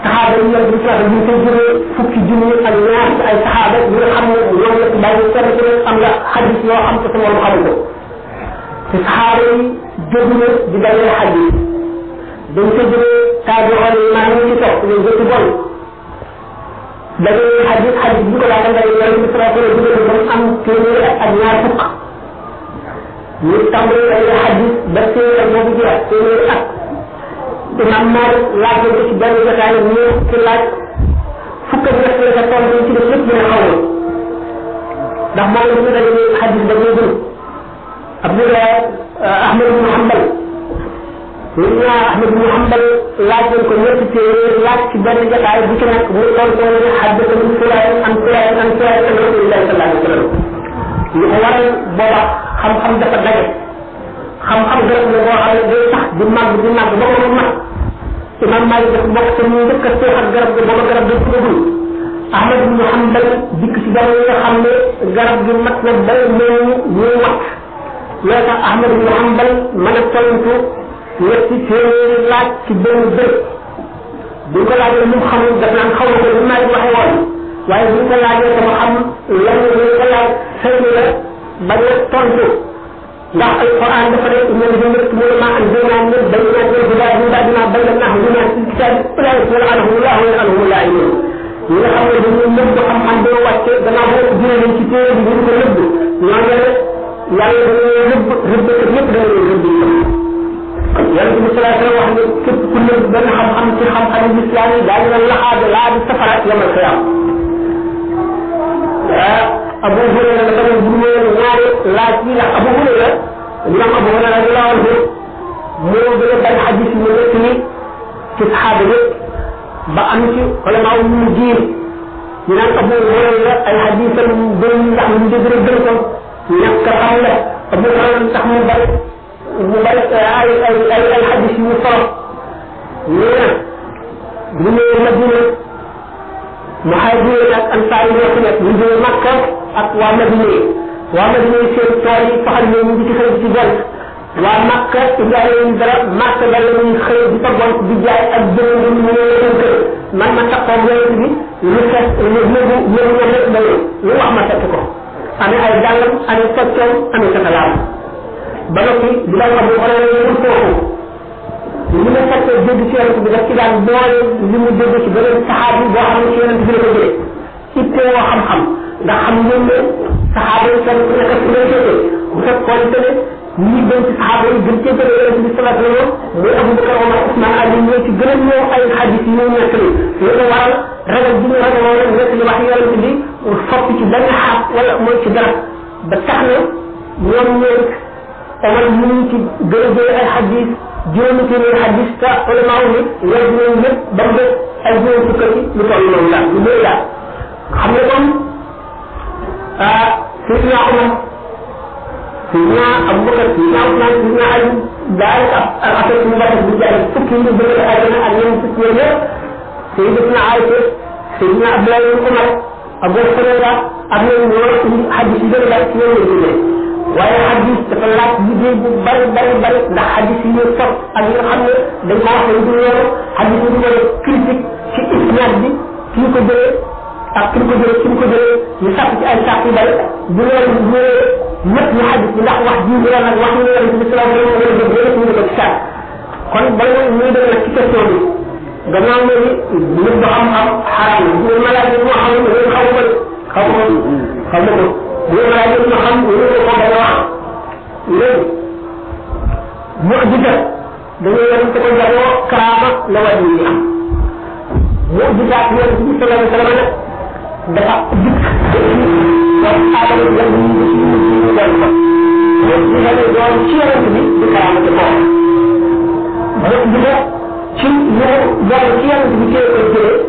saxaaba yi yàlla bi ñu koy jëlee fukki junni ak ñaar ci ay saxaaba yi nga xam ne ñoom la ci bàyyi kenn ku nekk am nga xadis yoo xam te sa morom xamul ko te saxaaba yi jóg na di dajale xadis dañ ko jëlee taajoxoon yi maa ngi ci topp ñu jëkk bon dajale xadis xadis bi ko laa dangay yàlla bi sala sala dugal ba mu am téeméer ak ñaar fukk ñu tàmbali ay xadis ba téeméer boobu jeex téeméer ak imam Malik laaj ko ci benn jotaay ñu ci laaj fukk ak ñett la ca tontu ci def lépp dina xaw ndax moom la ñu dajale xadis ba ñuy dund Abdullah Ahmad ibn Hanbal ñu Ahmad ibn Hanbal laaj nañ ko ñetti téeméer laaj ci benn jotaay bu ci nekk mu tontu ne xaddathani fulaan an fulaan an fulaan an Rasulullah sallallahu alayhi wa sallam li ko waral booba xam-xam dafa daje xam-xam garab la boo xam ne day sax di màgg ba ko mag imam Malik dafa bokk te ñu njëkk a seex ak garab gi booba garab gi tuddagul Ahmad ibn Hanbal dikk ci jamono yi nga xam ne garab gi mat na bay mel ni ñuy wat loo tax Ahmad ibn Hanbal mën a tontu ñetti téeméeri laaj ci benn béréb buñ ko laajee lu mu xamul daf naan xaw ma ko li Malik waxee woon waaye buñ ko laajee dama xam lan ñu ko laaj xëy la bañ a tontu ndax alquran dafa ne inna alladhina yaktumuna ma anzalna min bayyinatin wal huda min ba'di ma bayyanahu lin-nasi fil kitabi ulaika yal'anuhum Allah wa yal'anuhum al-la'inun ñi nga xam ne dañuy nëbb xam-xam boo wàcce gannaaw boo ko jëlee leen ci téere bi ñu ko nëbb ñooñu ne yàlla dañuy nëbb rëbbkat yëpp dañu leen rëbb yàlla bi sallallahu alayhi wa sallam wax ne képp ku nëbb benn xam-xam ci xam-xam l'islam yi daañu la laxaade laa di safara yamal xiyam Abu Hurayra dafa ne bu ñëwee ñaari laaj yi ndax Abu Hurayra imam Abu Hurayra radiyallahu anhu moo gën a bari xadis yi nekk ni ci saxaaba yëpp ba am ci ulama yu mu jiir ñu naan Abu Hurayra ay xadisam bëri ndax ñu dégg rek gën ko ñàkk xam la Abu Hurayra tax mu bari ay xadis yu solo ñu ne bu ñëwee Madina muhajirin ak ansaar yi ñoo fi nekk ñu jóge Makka ak waa Madina seen tool yi faxal ñoom ñu ngi ci xëy di ci gont waa Makka indaale leen dara Makka dara la ñuy xëy di fa gont di jaay ak jënd ñu ñëw seen kër man ma taxaw yonent bi lu fekk yëgu ñoom lépp dañu lu wax ma fekk ko amee ay dàllam amee soccoom amee satalaam ba noppi di la xam ne wala yëngu foofu li ma fekkee dégg ci yonent bi daf ci daan boole li mu dégg ci beneen saxaabi boo xam ne ci yonent bi la ko jëlee ittee woo xam-xam ndax xam ngeen ne saxaaba yi kenn ku nekk fu lay féete bu fekkoon te ne ñi gën ci saxaaba yi gën cee jëlee yonent bi sallallahu alayhi wa sallam muy Abubakar Omar Ousmane Ali ñoo ci gën a ñëw ay xadis yi ñu nekk ni lu ko waral ragal bi ñu ragaloon nekk li wax yonent bi fopp ci benn xaat wala mooy ci dara ba tax na ñoom ñeent Omar ñu ngi ci gën a jëlee ay xadis juróomi téeméer xadis te ulama yi yor nañ lépp ba mu def ay juróom fukk yi lu toll noonu la lu bëri la xam ne kon Seydina Omar Seydina Abubakar Seydina Ousmane Seydina Ali daal ak affaire bu baax bu jaay fukki yi bëgg a àjjana ak ñoom fukki yooyu yëpp Seydina Aïcha Seydina Abdoulaye Omar Abu Hurayra ak ñoom ñoo indi xadis yi gën a bari ci ñoom la jëlee waaye xadis dafa laaj liggéey bu bari ndax xadis yi ñuy topp ak ñi nga xam ne dañ ko wax ne du yoonu xadis yi ñu war a critique ci isnaad bi ki ñu ko jëlee ak ki ñu ko jëlee ñu sàpp ci ay sàpp yu bari bu loolu ñëwee ñëpp ñu xaj ci ndax wax ji wala nag wax ñu yonent bi sallallahu alayhi wa sallam wala dëgg ñu ko ci sàkk kon bala ñuy dem nag ci question bi gannaaw ne ni nit du xam-xam xaraam bu malaaj yi moo xam ne ñu xaw ko xaw ko bu malaaj yi ñu xam ñu ko bañ a wax léegi mu gisa dañuy yonent ko jagoo karaama la wàññi yi am mu gisaat yonent bi sallallahu alayhi wa sallam nag dafa dikk donc aadama bi yàlla ñu ci dal ko mu gisale doon ci yonent bi di karaama ci kaw mu gisa ci ñu doon ci yonent bi téye ko jëlee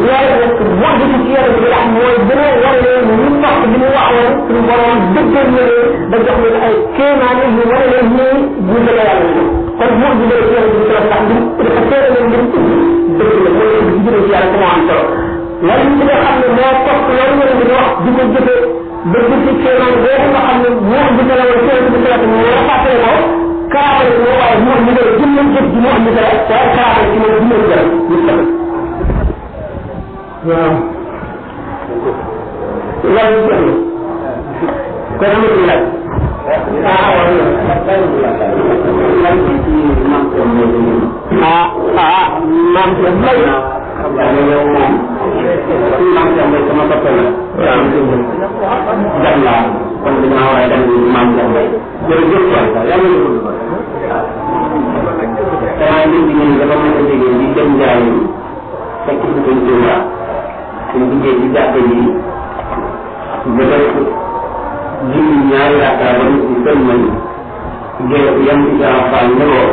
ñaari nag mu gisa ci yonent bi ndax mooy gën a wane ñu topp li mu waxoon suñu borom dëggal na leen ba jox leen ay kéemaane yu wane leen ñii bu dëgg yàlla ñu kon mu gisa ci yonent bi ndax dafa téere leen ngir dëgg la mooy di jëlee ci yàlla moo am solo loolu li nga xam ne moo topp loolu nga leen di wax di ko jëfee ba gis ci kéemaan boobu nga xam ne moo gis la wala kéemaan bi la moo fàttale ko karaama ko waaye moo ñu dara jëm nañ jëf ji moo am dara waaye karaama ci moom dinañ dara ñu sax waaw loolu jëf ko am ci laaj maam ci lay xam yow moom maam ci mbay sama bopp la waaw dan la kon dina war a dem maam ci mbay jërëjëf waay yàlla ñu ko dama nit ñi dafa mën a déggee di dem jaay fekk ci ko jëwa ñu liggéey ci jàppe yi ba def julli ñaari rakka ba ñu ci sëlmal géej yam ci jaafal ñëwoo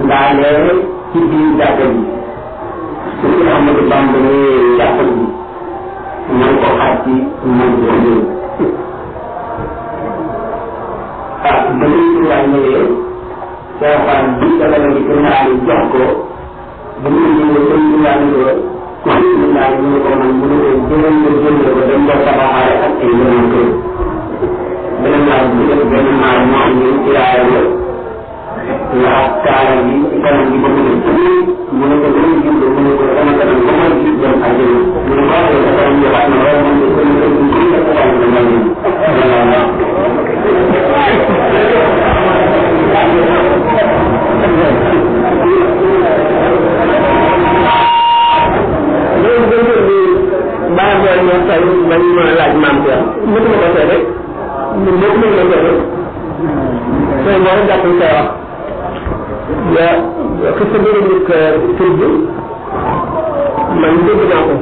ndaale ci biir jàppe bi su ko Amadou Bamba ne jàpp bi man ko xaaj ci man ko ñëw ba ñu ci waay ñëwee jaafal bi dafa la ci ñaari jox ko ba ñu ñëwee ko ñu ñaari ko ko ñu ñaari ñu ko man mu ne jëlal ko jël ko dem ba tabaxaale ak ay yeneen kër beneen naa bu def beneen naa moo am ñu ci raaya la kaala bi ci kanam bi ba mu ne mu ne ko dañuy jënd mu ne ko sama kanam ba may gis dem ak yéen mu ne ko sa kanam bi wax na waaye man de ko ne ko ñu ko ko wax na man bañ ma laaj maam ko mënu ma ko seede ñu bokk nañ la seede tey moo jàpp say wax ya ko sa bëri nit tur bi man dégg naa ko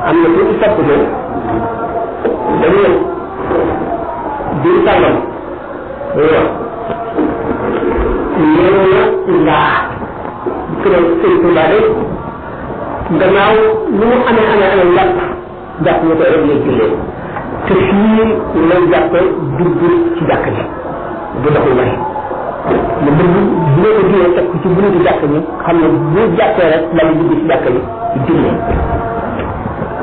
am na tuuti sappute dañu ne biir sàngam dañu wax ñëw na ndaa kër sëñ Tuubaa de gannaaw lu mu amee njàpp jàpp ñu koy réglé jullee te fii lay jàppe dugg ci jàkk ji du doxul may mu bëgg bu ko jiyee teg ko ci buntu jàkk ji xam ne bu jàppee rek la ñu dugg ci jàkk ji jullee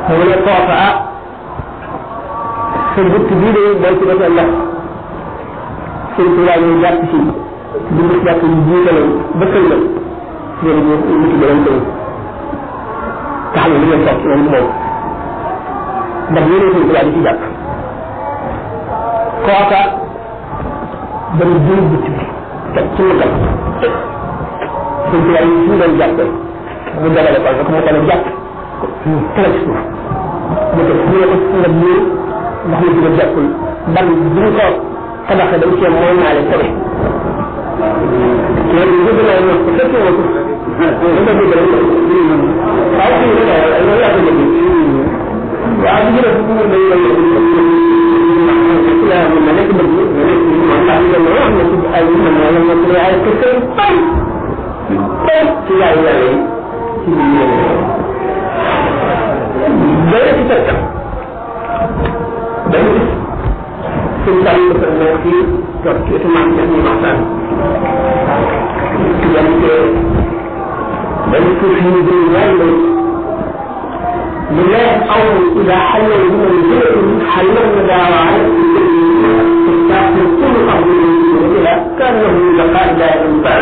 mu ne foofa sa gutt bii de boo ci defee ndox sëñ Tuubaa ñu jàpp ci dugg ci jàkk ji jiitalam ba sëlmal léegi ñu wuti beneen sëñ te xam ne li ngeen toog moom moom ndax yéene sëñ Tuubaa di ci jàpp kooka dana jël butt bi teg ci lëkkal sëñ Tuubaa yi suñu doon jàppe mu dagale ko nga mu tane jàpp tala ci suuf mu def ñu ne ko nga biir ndax ñu dina jàppul ban bi ñu ko tabaxee dañ cee mooy naale tane loolu ñu gën a ñëw ko fekkee woo ko dafa dégg rek waaw fii rek ay loolu laa ko dégg waaw bu jëlee bu mu day la mu nekk bëgg man la ñu la wax na ci ay ñu na la ñu ko ay ko sey pam ci yaay yàlla yi ci ñu day ci tekk day ci tan ko tan nekk ci tok ci man ñu waxtaan ci yam ci dañ ko fi ñu di yàlla بالله أو إذا حل من الجيل حل المداوعة تستعمل كل أمر إلى كأنه لقاء لا ينفع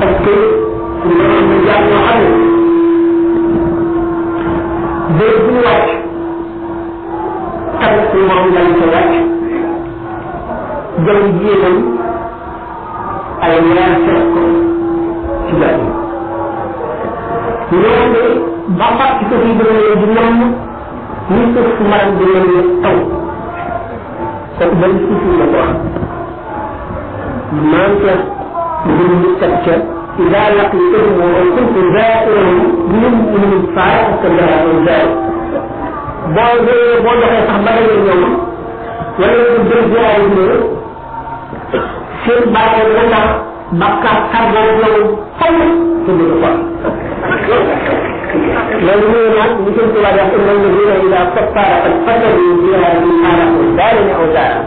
أذكر إنه مجال معلم بيت الوجه jaww ji itam ay leer fekk ko ci benn loolu ba fàtt ko fi dina leen di namm ni suuf su maram di leen di taw kooku benn suuf la ko wax maam ca mbir mi teg ca إذا لقيتهم وكنت زائرهم من الفارق كالزائر boo joxee sax ba dañuy ñëw wala ñu jël ziar yi ñëw seen bàyyi la ndax bakkaar tàggoo loolu faw te du ko loolu muy naan ñu seen tubaab wax inna alladina ida fattara qad fataru ziar bi aarafu daalin aw daara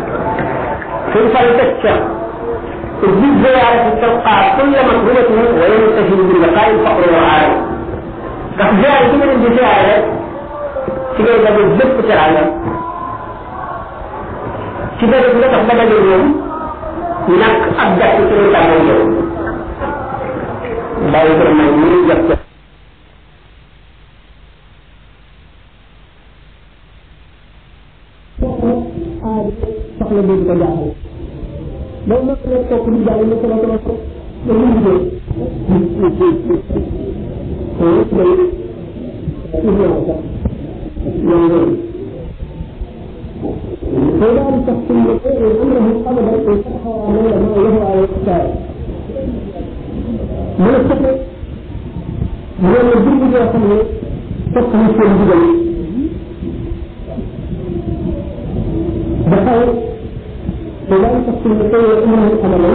suñ fay teg ca بالزيارة تلقى كل مطلوبة وينتهي بالبقاء الفقر والعالم. فزيارة من الزيارة تقول لك الزبط تعالى. تقول لك أفضل اليوم هناك أبدأ تقول تعالى اليوم. لا يقول ما يريد يبدأ. soxla bi ko jaaxal loolu nag la toog di jàng ne sama sama ko dañu liggéey فإذا أن تحكم أمره أبدا يصحى على ما له على الإحسان من الفكر من الجنب يا خلي تفهم في الجبل بخير فإذا أن تحكم أمره أبدا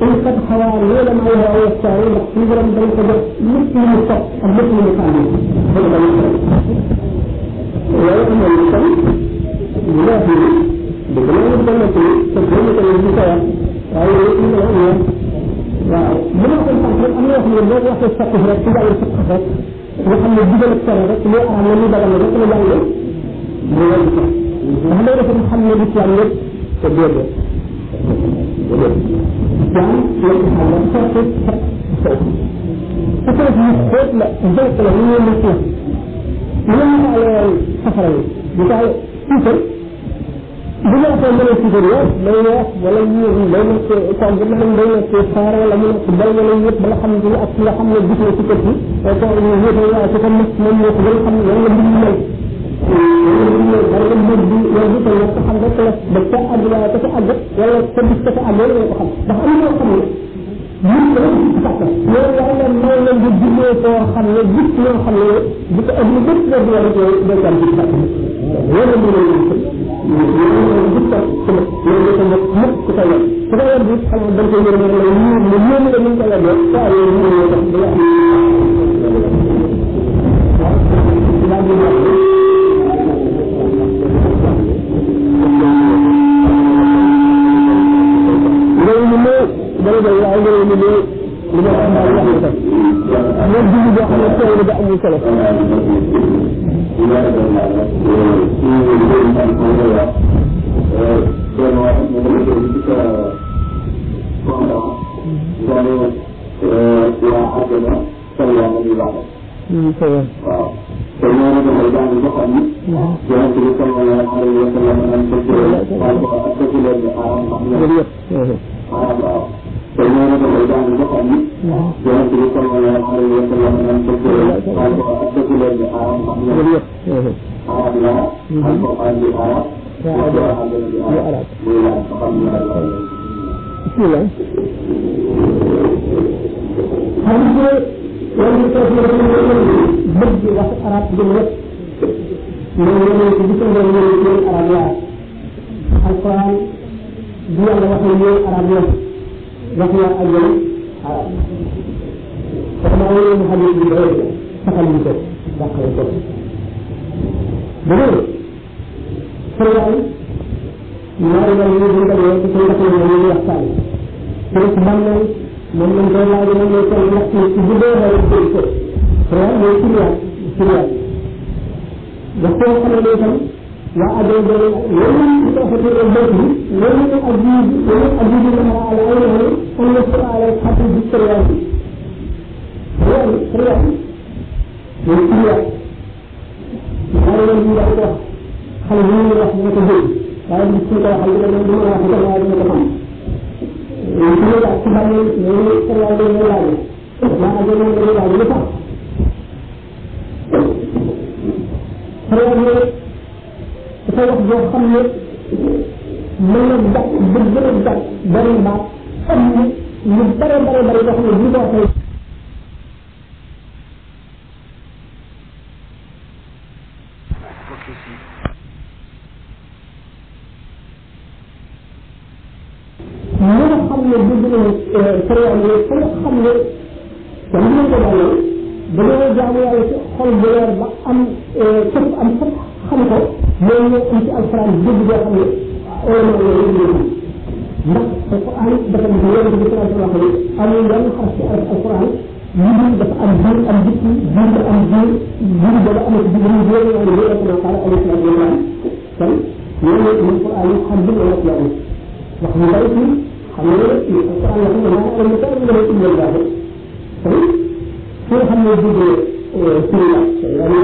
إن قد حوى ليلا ما له على الإحسان مقصودا بين مثل المصطفى مثل المكان هذا ويأمر المصطفى ينافي بكلام الجنة تكلمة الانتفاع وهي يؤمن الأمر ومنعقل تحرير أن يحمل الله وحي السقف رتبع السقفات وحمل الجبل السرارات اللي أعلم لي بغل الرسل الجنة مولدك فهذا يرسل محمد الإسلامية تبير يعني يجب على السقف فكرة مخوط لا الزوء الأمية المسيح من على السفرين بتاع كيف بلا فهم الفيديوهات بينه ولا بينه كان قبل من بينه كفار ولا من قبل ولا يب بلا حمد الله أصلا حمد الجسم كتير وكان يجي هو أتكلم من يقبل حمد ولا بالله ولا بالله يجي تلقى حمد الله بتأعد ولا تتأعد ولا تتأعد ولا تتأعد بس أنا أقول يلا ما ينجد جميع خمسة جسم خمسة بتأجل جسم ولا بيكان جسم ولا من جدا لأنه مقتل فلا يجب أن يبدأ مليون من كلامه فعلا waaye bis suñ ko waxal dina du mën a wax itam waaye dina ko xam suñu laaj ci bàyyi loolu sariya bi ñu laaj maa ngi leen di laaj lu tax sariya bi dafa wax boo xam ne mën na gàtt ba gën a gàtt bari baat am lu bare bare bare yoo xam ne bu ko waxee ñi nga xam ne dugg nañu sariya yi fa nga xam ne te li ñu ko dalee dañoo jaamu yàlla ci xol bu leer ba am cëpp am sax xam ko mooy ñoo am ci alxuraan dégg boo xam ne ulama yooyu ñu ndax alxuraan dafa def yonent bi sallallahu alayhi wa sallam amul benn xaraf ci alxuraan ñu dul dafa am biir am jikki biir am biir biir boobu amee ci biir ñu biir yoo xam ne yooyu kama qaala alayhi salaatu wa salaam kon ñooñu ñu alxuraan yi xam bi la wax yàlla wax ñu bari ci xam nga alxuraan la xam ne maa am na dara lu ñu baax kon ki nga xam ne dugg suñu la yàlla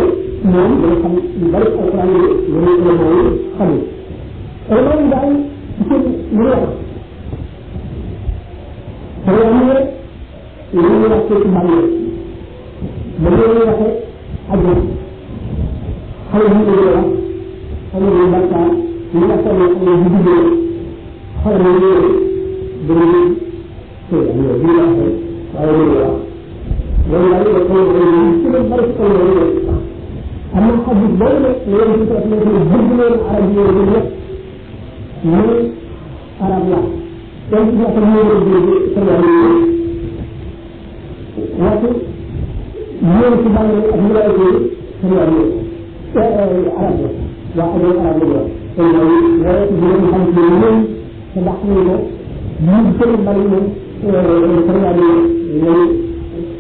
moom dana xam lu bari alxuraan yi yéen ulama yi xamul ulama yi daal ci seen lu wax xam nga li ñu wax ci bàmmeel ba ñu waxee ajna xale yi ñu wax xam nga bakkaar ñi nga xam ne am na bu duggee xale yi ñu dana ñu tey am na bu ñu waxee waaye ñu wax loolu daal ñu ko ci lu bari ci kaw loolu am na xadis boobu nag ñu leen ci def ne bëgg leen arab yi ñu ñëpp muy arab la donc ñu ko ñu leen di ci wante ñoom ci bàmmeel ak ñu lay koy sariya yi arab la waa ajoo arab la kon loolu waaye ci ñu xam ci ñoom te ndax ñu ko ñu gën a bari ñoom sariya yi ñoom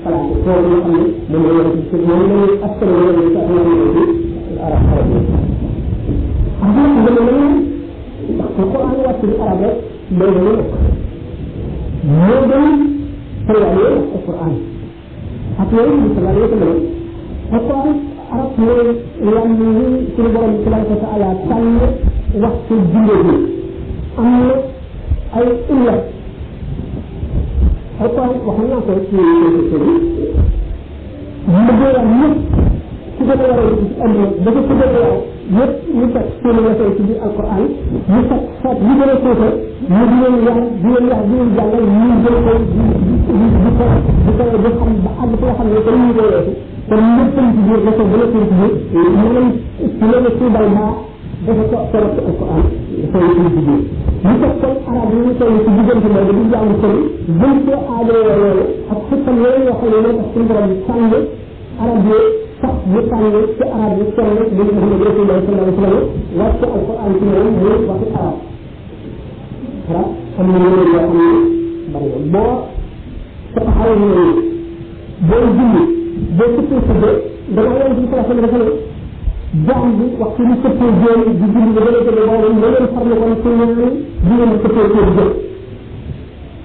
xalaat foofu nga xam ne moom la ci moom la askan wi la ci ak ñoom ci arab arab yi am na ñu gën a mën ndax ko am wàcc ci arab rek loolu la moo gën sariya yi alquran ak yooyu bi sallallahu alayhi wa sallam alquran arab mooy lan ni suñu borom tabaraka wa taala tànn wax ci jinde bi am na ay illa alquran wax naa ko ci liggéeyam ñëpp ci gën a war a ci am dafa ci gën a war ñëpp ñu teg seen wasee ci biir alquran ñu teg xeet ñu gën a suufe ñu di leen wax di leen wax di leen jàngal ñu jël ko di xam ba àgg fi nga xam ne kon ñu koy weesu kon ñëpp ci biir dafa gën a suuf ci biir maanaam ci leen suubal maa dafa ko solo ci alquran dafay ci biir ñu teg kon arab yi ñu toll ci diggante mooy di jàng sori gën ko aadoo loolu ak xittam yooyu yoo xam ne moo tax suñu borom sàng arab yi sax ñu tànn ci arab yi kenn li nga xam ne rasulullah sallallahu alayhi wa sallam wàcce alquran ci ñoom muy waxi arab arab am na yeneen yoo xam ne bari na boo sa taxaw yooyu booy julli boo sëppee sëddee danaa yoon ci sallallahu alayhi wa sallam jaam bi waxtu ni sëppee jéem di julli ba gën a jële boobu nga leen farlu kon ci ñaan di leen sëppee seen jël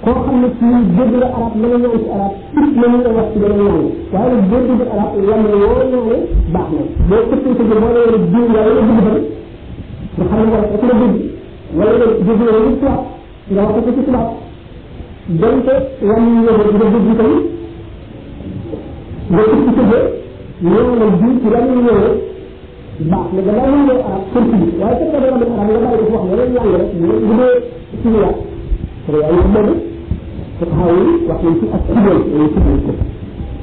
koo xam ne ci dégg la arab mën a ñaan ci arab it la ñu wax ci beneen ñaan waaye nag boo dégg arab lam ne woo ñaane baax na boo sëppee sëddee boo leen jiw yaa la dugg fa nga xam ne wax la dégg wala nga dégg la ci tubaab nga wax ko ci tubaab donte lam ñu nga dégg tey nga ci tëjee ñaanal bi ci lam ñu ñëwee baax na da ngay ñëw arab continue waaye fekk nga doon arab nga bàyyi ko wax yeneen langue rek bu dee ci la sariya yi boobu fuqahaa yi wax nañ ci ak kubal yooyu ci ko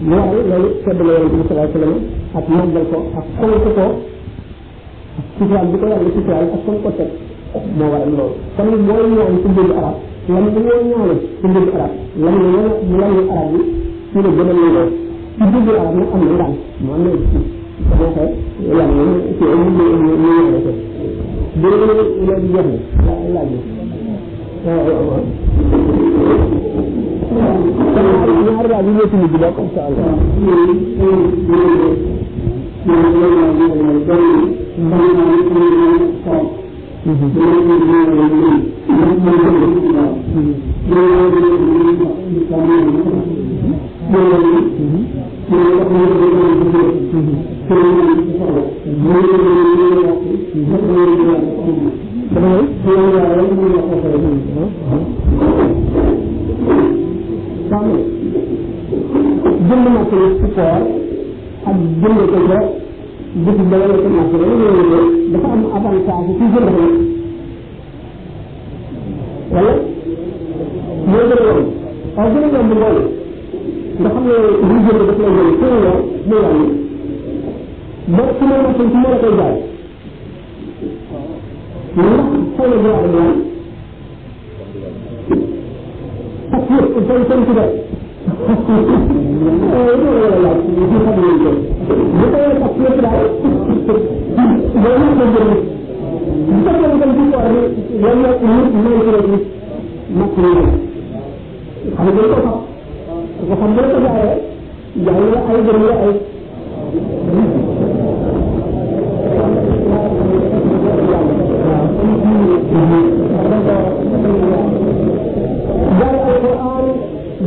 ñaari loolu tedd la yonente bi sallallahu alayhi wa sallam ak màggal ko ak fonk ko ak suturaal bi ko yàlla suturaal ak fonk ko teg moo waral loolu kon mooy ñaan ci mbir arab lam ñu ñoo ñaane ci mbir arab lam ñu lam ñu arab yi ci la gën a ñëw ci mbir arab nag am na ndaan mu am na ci ko waxee yàlla ci ñu ñaane ko bu léegi jeex na laaj ñaari laaj yi ñëpp ñu di bokk insha Allah dama marché yi support ak jënd ko ca bés ba wala ca marché ba yooyu dafa am avantage ci jënd ko wala moo gën a yomb waaw gën a yomb loolu nga xam ne lu jënd daf lay jënd pour yow mu wàññi ba su ma marché ci moo la koy jaay ndax xëy na droit de parce que il faut que tu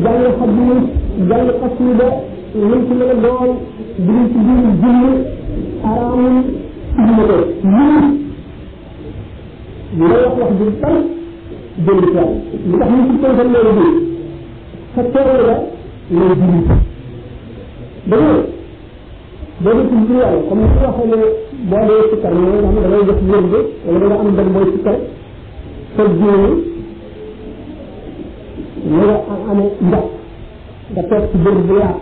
jàng xadis jàng xasida liñ ci mën a doon dugg ci biir julli araamul julli ko ñu lay wax ju bari jënd ci yàlla li tax ñu ci tënkal loolu bi sa teewlu la lay julli dañu boo dee ci biir yàlla comme ni waxee ne boo dee sikkar mooy nga xam ne da ngay def wér bi wala da nga am benn booy sikkar sa jiw ñu nga amee njàpp nga toog ci bërëb bu yaatu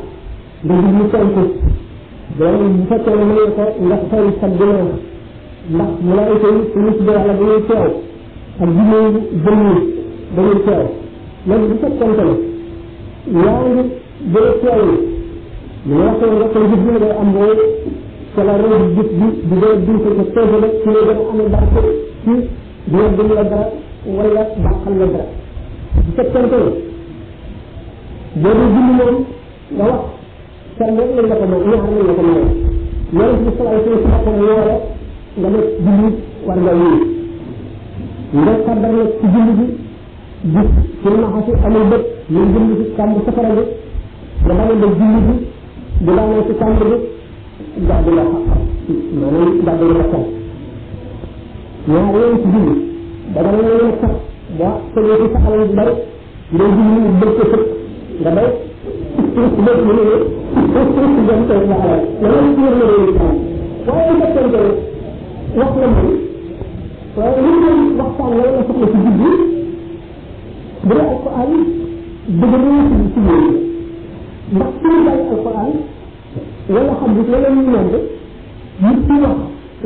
nga gis ñu sonk donc bu fekkee ne mën ko nga fay sa gëneel ndax malaayika yi suñu ci yàlla dañuy teew ak jigéen jëm yi dañuy teew léegi bu fekkente ne yaa ngi bëre teew yi ñu waxee nga koy gis ngay am mooy ca la rëy gis bi di gën di ko teew rek ci lay gën a amee barke ci dina gën la dara wala bàqal la dara bu fekkente ne boo dee julli moom nga wax kenn rek lañ la ko moom ñaar lañ la ko moom yonent bi sallallahu alayhi wa sallam woore nga def julli war nga wéy nga xabar nag ci julli bi gis ci naxasi amul bët ñu julli ci kàmb safara bi nga bañ a def julli bi di daanoo ci kàmb bi gàddu la xam maanaam gàddu la xam ñaar yooyu ci julli da nga leen sax ba tegee ci sa alal bu bari ngay julli ñu bëgg ko fëkk nga bay lépp mu ne dem koy la alal loolu ci wër la lay xam waaye bu fekkente ne wax la moom waaye li ñu waxtaan la wala soxla ci jubbi bu dee alquran dëgg la ci yooyu ndax suñu jàng alquran wala xadis wala ñu nand nit ci wax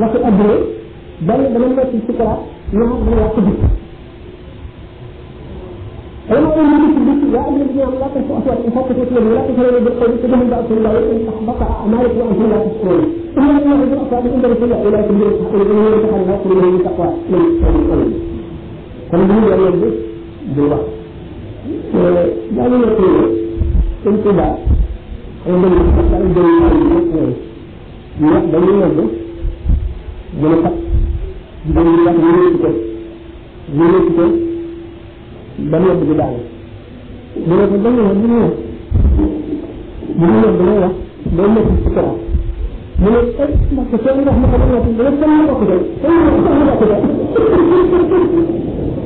waxi adduna benn dama nekk ci kalaat ñaar dama wax ci biir أنا أقول لك يا أيها الذين آمنوا لا ترفعوا أصواتكم فوق صوت النبي ولا تجهروا بالقول كجهر بعضكم لبعض أن تحبط أعمالكم وأنتم لا تشعرون إن الذين يجهرون أصواتهم عند رسول الله أولئك الذين يستحقون من يتقون ويأخذون من التقوى من القول kon bu ñu yàlla bi di wax dañu nekk seen tuba ay ndem ci ak ay jëri ay nekk ñu wax dañu nekk ñu ne kat dañu wax ñu nekk ko ba nekk di daal bu ne ko dañu wax bu ñu wax damay wax day nekk ci kaw mu ne ay ndax ko seen wax ma ko dama ci dama kenn ko ko day kenn ko ko ko day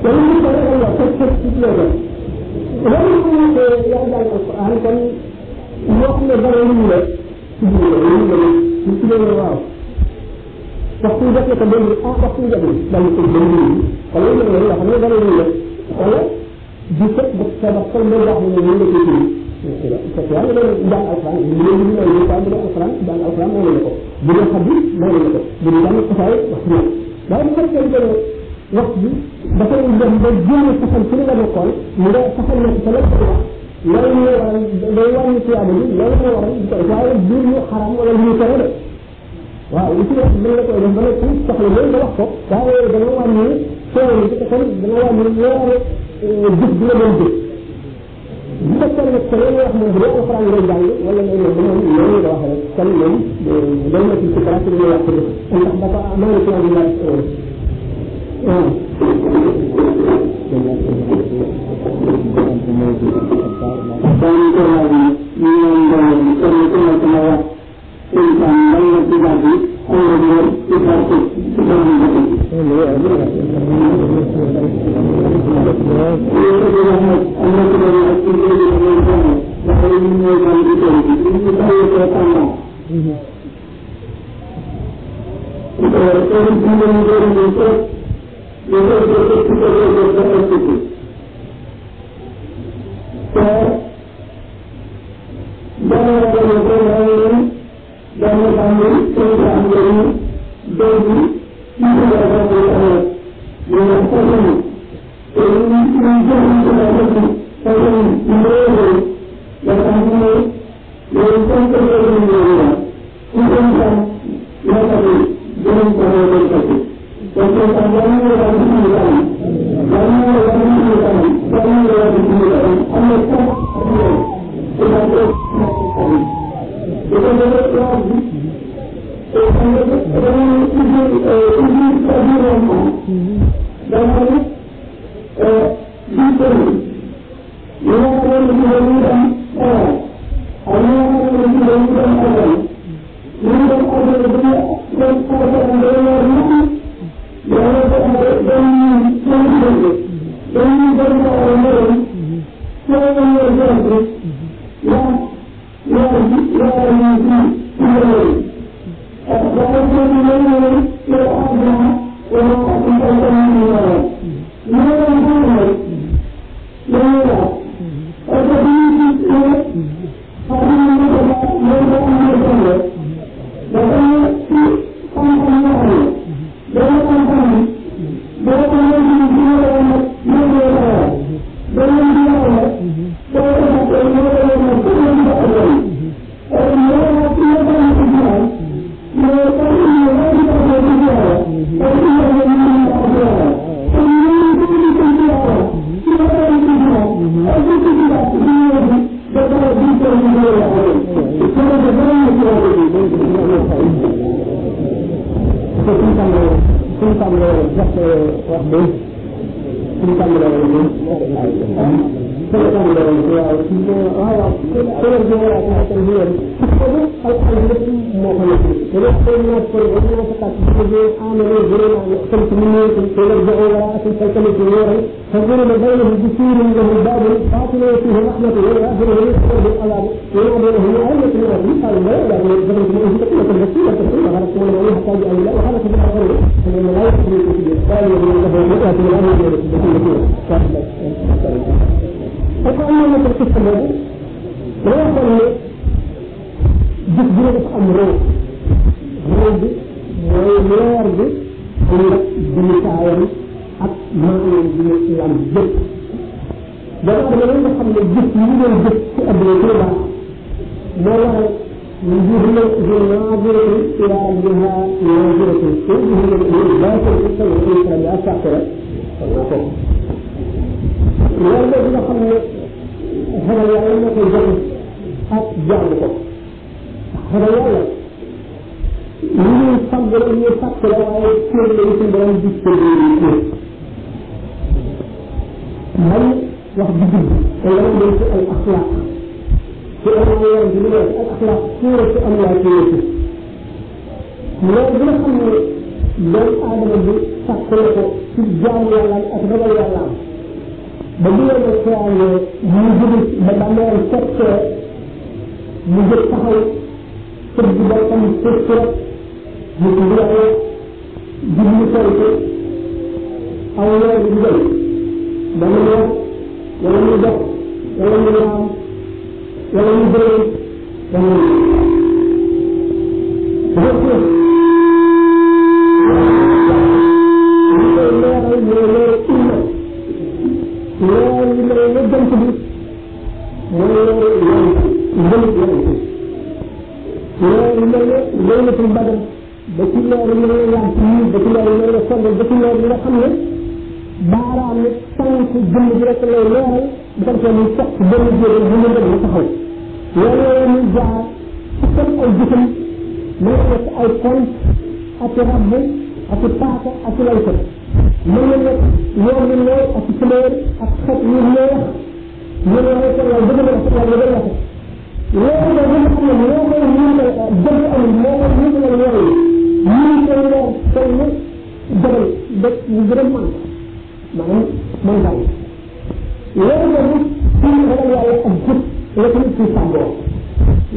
wala ñu ko wax ko ko ci loolu wala ñu ko ya daal ko an kon mo xam ne dara ñu la ci biir ñu ci loolu waaw waxtu def ko dem waxtu def dañ ko dem wala ñu la xam ne dara ñu la wala di fekk ba sabab ko mo wax ni ñu la ci ci ko yalla do jang alquran ñu ñu ñu ñu ko do alquran jang alquran mo la ko bu do hadith mo la ko bu do jang ko fay wax ñu da ñu fekk ñu wax bi dafa ñu dem ba jëne saxal ci la nekkol mu do saxal na ci la ko wax loolu ñu waral day wàññi ci amu loolu mo waral di ko waaye du ñu xaram wala ñu tere de waaw li ci wax mën nga koy def ba nekk soxla loolu nga wax ko waaye dana wàññi teewlu ci ko dana wàññi ñaari jëf bi la doon jëf bu fekkee nag ko loolu wax moom bu dee alxuraan ngay jàng wala ngay ñëw moom loolu nga wax rek kon moom day nekk ci pratique ñu wax ko def ndax dafa amaana ci wàllu laaj waaw la tàmbaa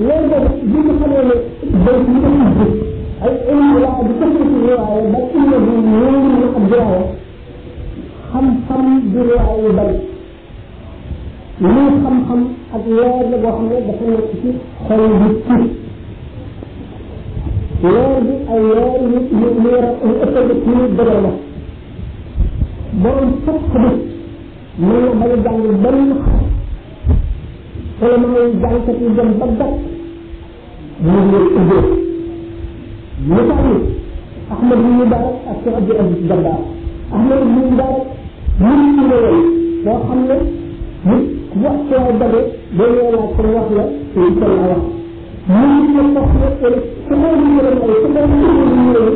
loolu boobu bi nga xamee ne day li ko tudd ay énu laa di ko ci riwaaye ba illa bi ñëw na ab riwaaye xam-xam di riwaaye yu bari lii xam-xam ak leer la boo xam ne dafa nekk ci xol bi ci leer bi ay leer yu ëppal ci ñu dëgër la borom fokk bi mën na bañ a jàng benn wala mën na jàngkat yi dem ba gat mu ngi ubbee misaal yi Ahmad ibn Mubarak ak Cheikh Abdou Aziz Dabakh Ahmad ibn Mubarak mu ngi réewal boo xam ne nit wax ci ay dabe boo ñëwee laaj ko wax la te it la wax mu ngi la wax ne wala su ma ñu ñëwee ay su ma ñu ñëwee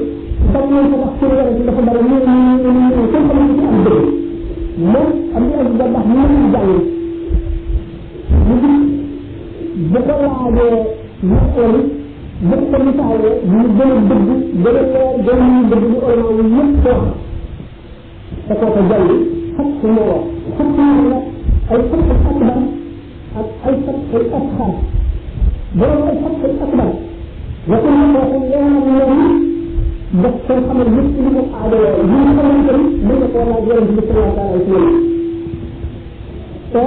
dañ leen ko wax ci wala dafa bari ñu ko xam ci am dëgg moom Abdou Aziz Dabakh mu ngi jàng mu ngi bu ko laajee masal bu ko misaalee ñu gën a dëgg gën a leer gën a ñu dëgg ñu ulama yi yëpp wax te koo ko jàng fokk moo wax fokk moo la ay fokk akbar ak ay fokk asxar borom ay fokk akbar waxul na koo xam leeral loolu daf ko xamal lépp li mu aadoo li nga xamante ni mën na koo laaj yonent bi sallallahu alayhi wa sallam te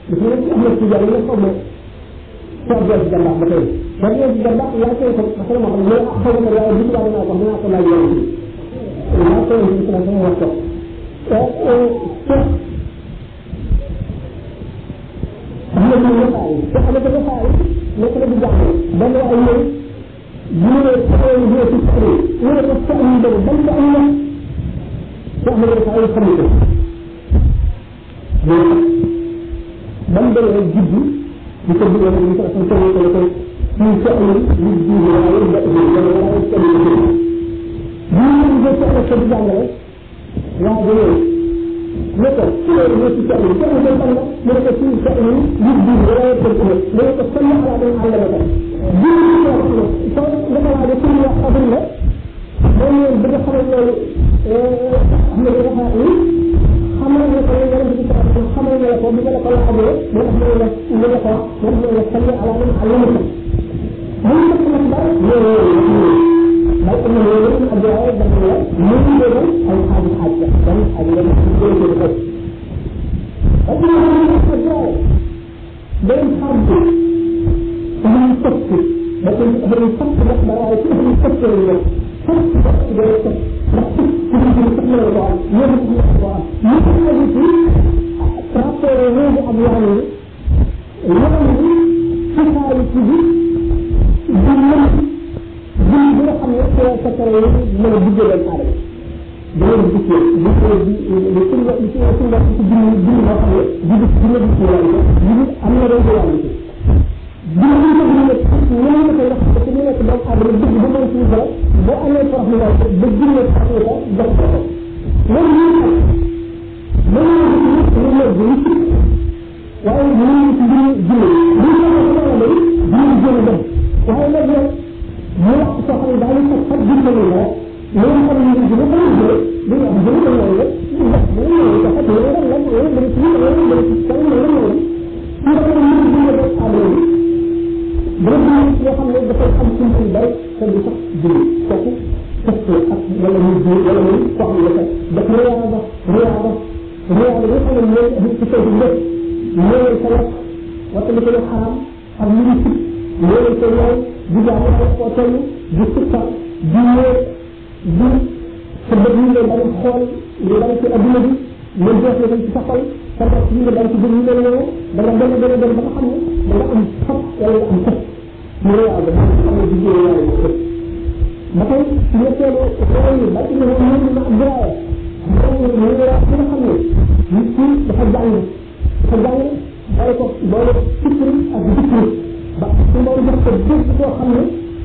dafa nekk am na ci jàng nga xam ne Cheikh Abdou Dabakh ba tey Cheikh Abdou Dabakh yaa koy ko dafa la ma xam ne xaw na waaye bi waaye naa ko dinaa ko laaj yonent bi yaa koy ci sama wax ko am na ñu wasaay te am na ko wasaay nekk na di jàng benn waay ñëw bu ñëwee taxawal ñu ci sëri ñu ne ko sax ñu dem ban ko am na te am na ko ay xam ko ban demee jiddu di ko dugal ñu ko ko ko ko ko ñu ko am ñu di waaye da di wala wala ko ñu ko ñu ñu ko ko ko di jàngale waa de ne ko ci loolu ñu ci ko ñu ko ñu ko mu ne ko ci ko ñu di wala ko ko mu ne ko sama ala dañ ànd la ko di ko ko dafa la ci ñu wax xamul la mo ñu bëgg xamal loolu am na dafa ni xamal ne ko yàlla di ko xamal ne ko bi nga ko la amee mo tax ñu la ñu la ko mo ñu la salli ala man alama ko mu ko ko dara ñu bay ko ñu ñu abdoulaye da ñu la ñu ñu do ay xaaju xaaju dan ay la ñu ko ko ko ak ñu ñu ko abdoulaye day xaaju ñu tokk ba ko ñu tokk da dara ci ñu tokk ñu tokk da ko rapport réewu ak yoon yi yoon yi xisaayu ci bi di mën bi nga xam ne soo fekkee yi mën a duggee leen aadama da leen dikkee di ko di suñ wax ci suñ wax ci bind boo xam ne di dina gis ñu wàllu ñu am na réewu wàllu ci bind ñu ko bind ñu ko wax ci ñu nekk doomu aadama dugg ba mën suñu borom boo amee forox ñu ba jinne sax ko jox ko loolu ñu xam mën na gis ñu ñu bu ci waaye ñu ñu ci jinne bu ko ko la day ñu jël dem waaye nag yow ñu wax ko xam ne daal ko fa jinne la loolu xam ñu ñu ko ñu jël di wax jël ko loolu ñu wax bu ñu ko fa ñu la la ñu ci ñu ci ñu la ñu ci ñu la ñu jinne def aduna vraiment yoo xam ne dafay am suñ ci bari te du sax jinne kooku test ak wala ñu ji wala ñu ko xam ne daf riyaada bi xam ne ñooy ci ko lépp ñooy ko wax wata li ko xaram ak ñu ci ñooy ko yow di jaamu ko toll di sikka di ñëw di sa bët yi ngay bari xool li bari ci adduna bi ñu jox la ci saxal sa bopp yi nga bari ci bëgg ñu mel noonu da nga dem ba nga xam ne da nga am fab wala nga am fab ñu riyaada bi xam ne di jël yàlla ko ba tey ñetteelu xool yi ba ci ñu ñu ma abdoulaye ñu nga xam ne nit ki dafa jàng boole ko boole fikri ak dikri ba su ma jox ko dégg koo xam ne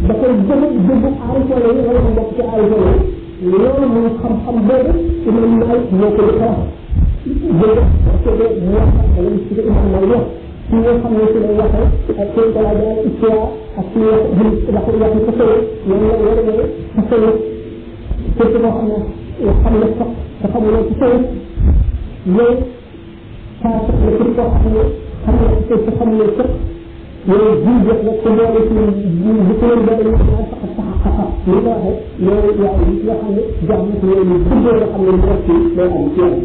dafay gën a dégg aarifone yi wala mu bokk ci aarifone yi loolu muy xam-xam boobu imam Maalik moo ko wax jël parce que mu wax wala ci ko imam Maalik wax ci nga xam ne ci lay waxee ak ci ko la dara istiwa ak ci wax wax ko sey ñoom la wara ne ci sey ci ko xam ne xam ne sax te xamuloo ci sey yow saa sax la ci ko xam ne xam ne ci xam ne sax yooyu jiw jot nag te boole ci bu ko leen boole ñu naan sax sax ñu ko waxee yooyu yaay yi nga xam ne jox na ci yooyu bëggee nga xam ne ñu rek ci day am ci yoon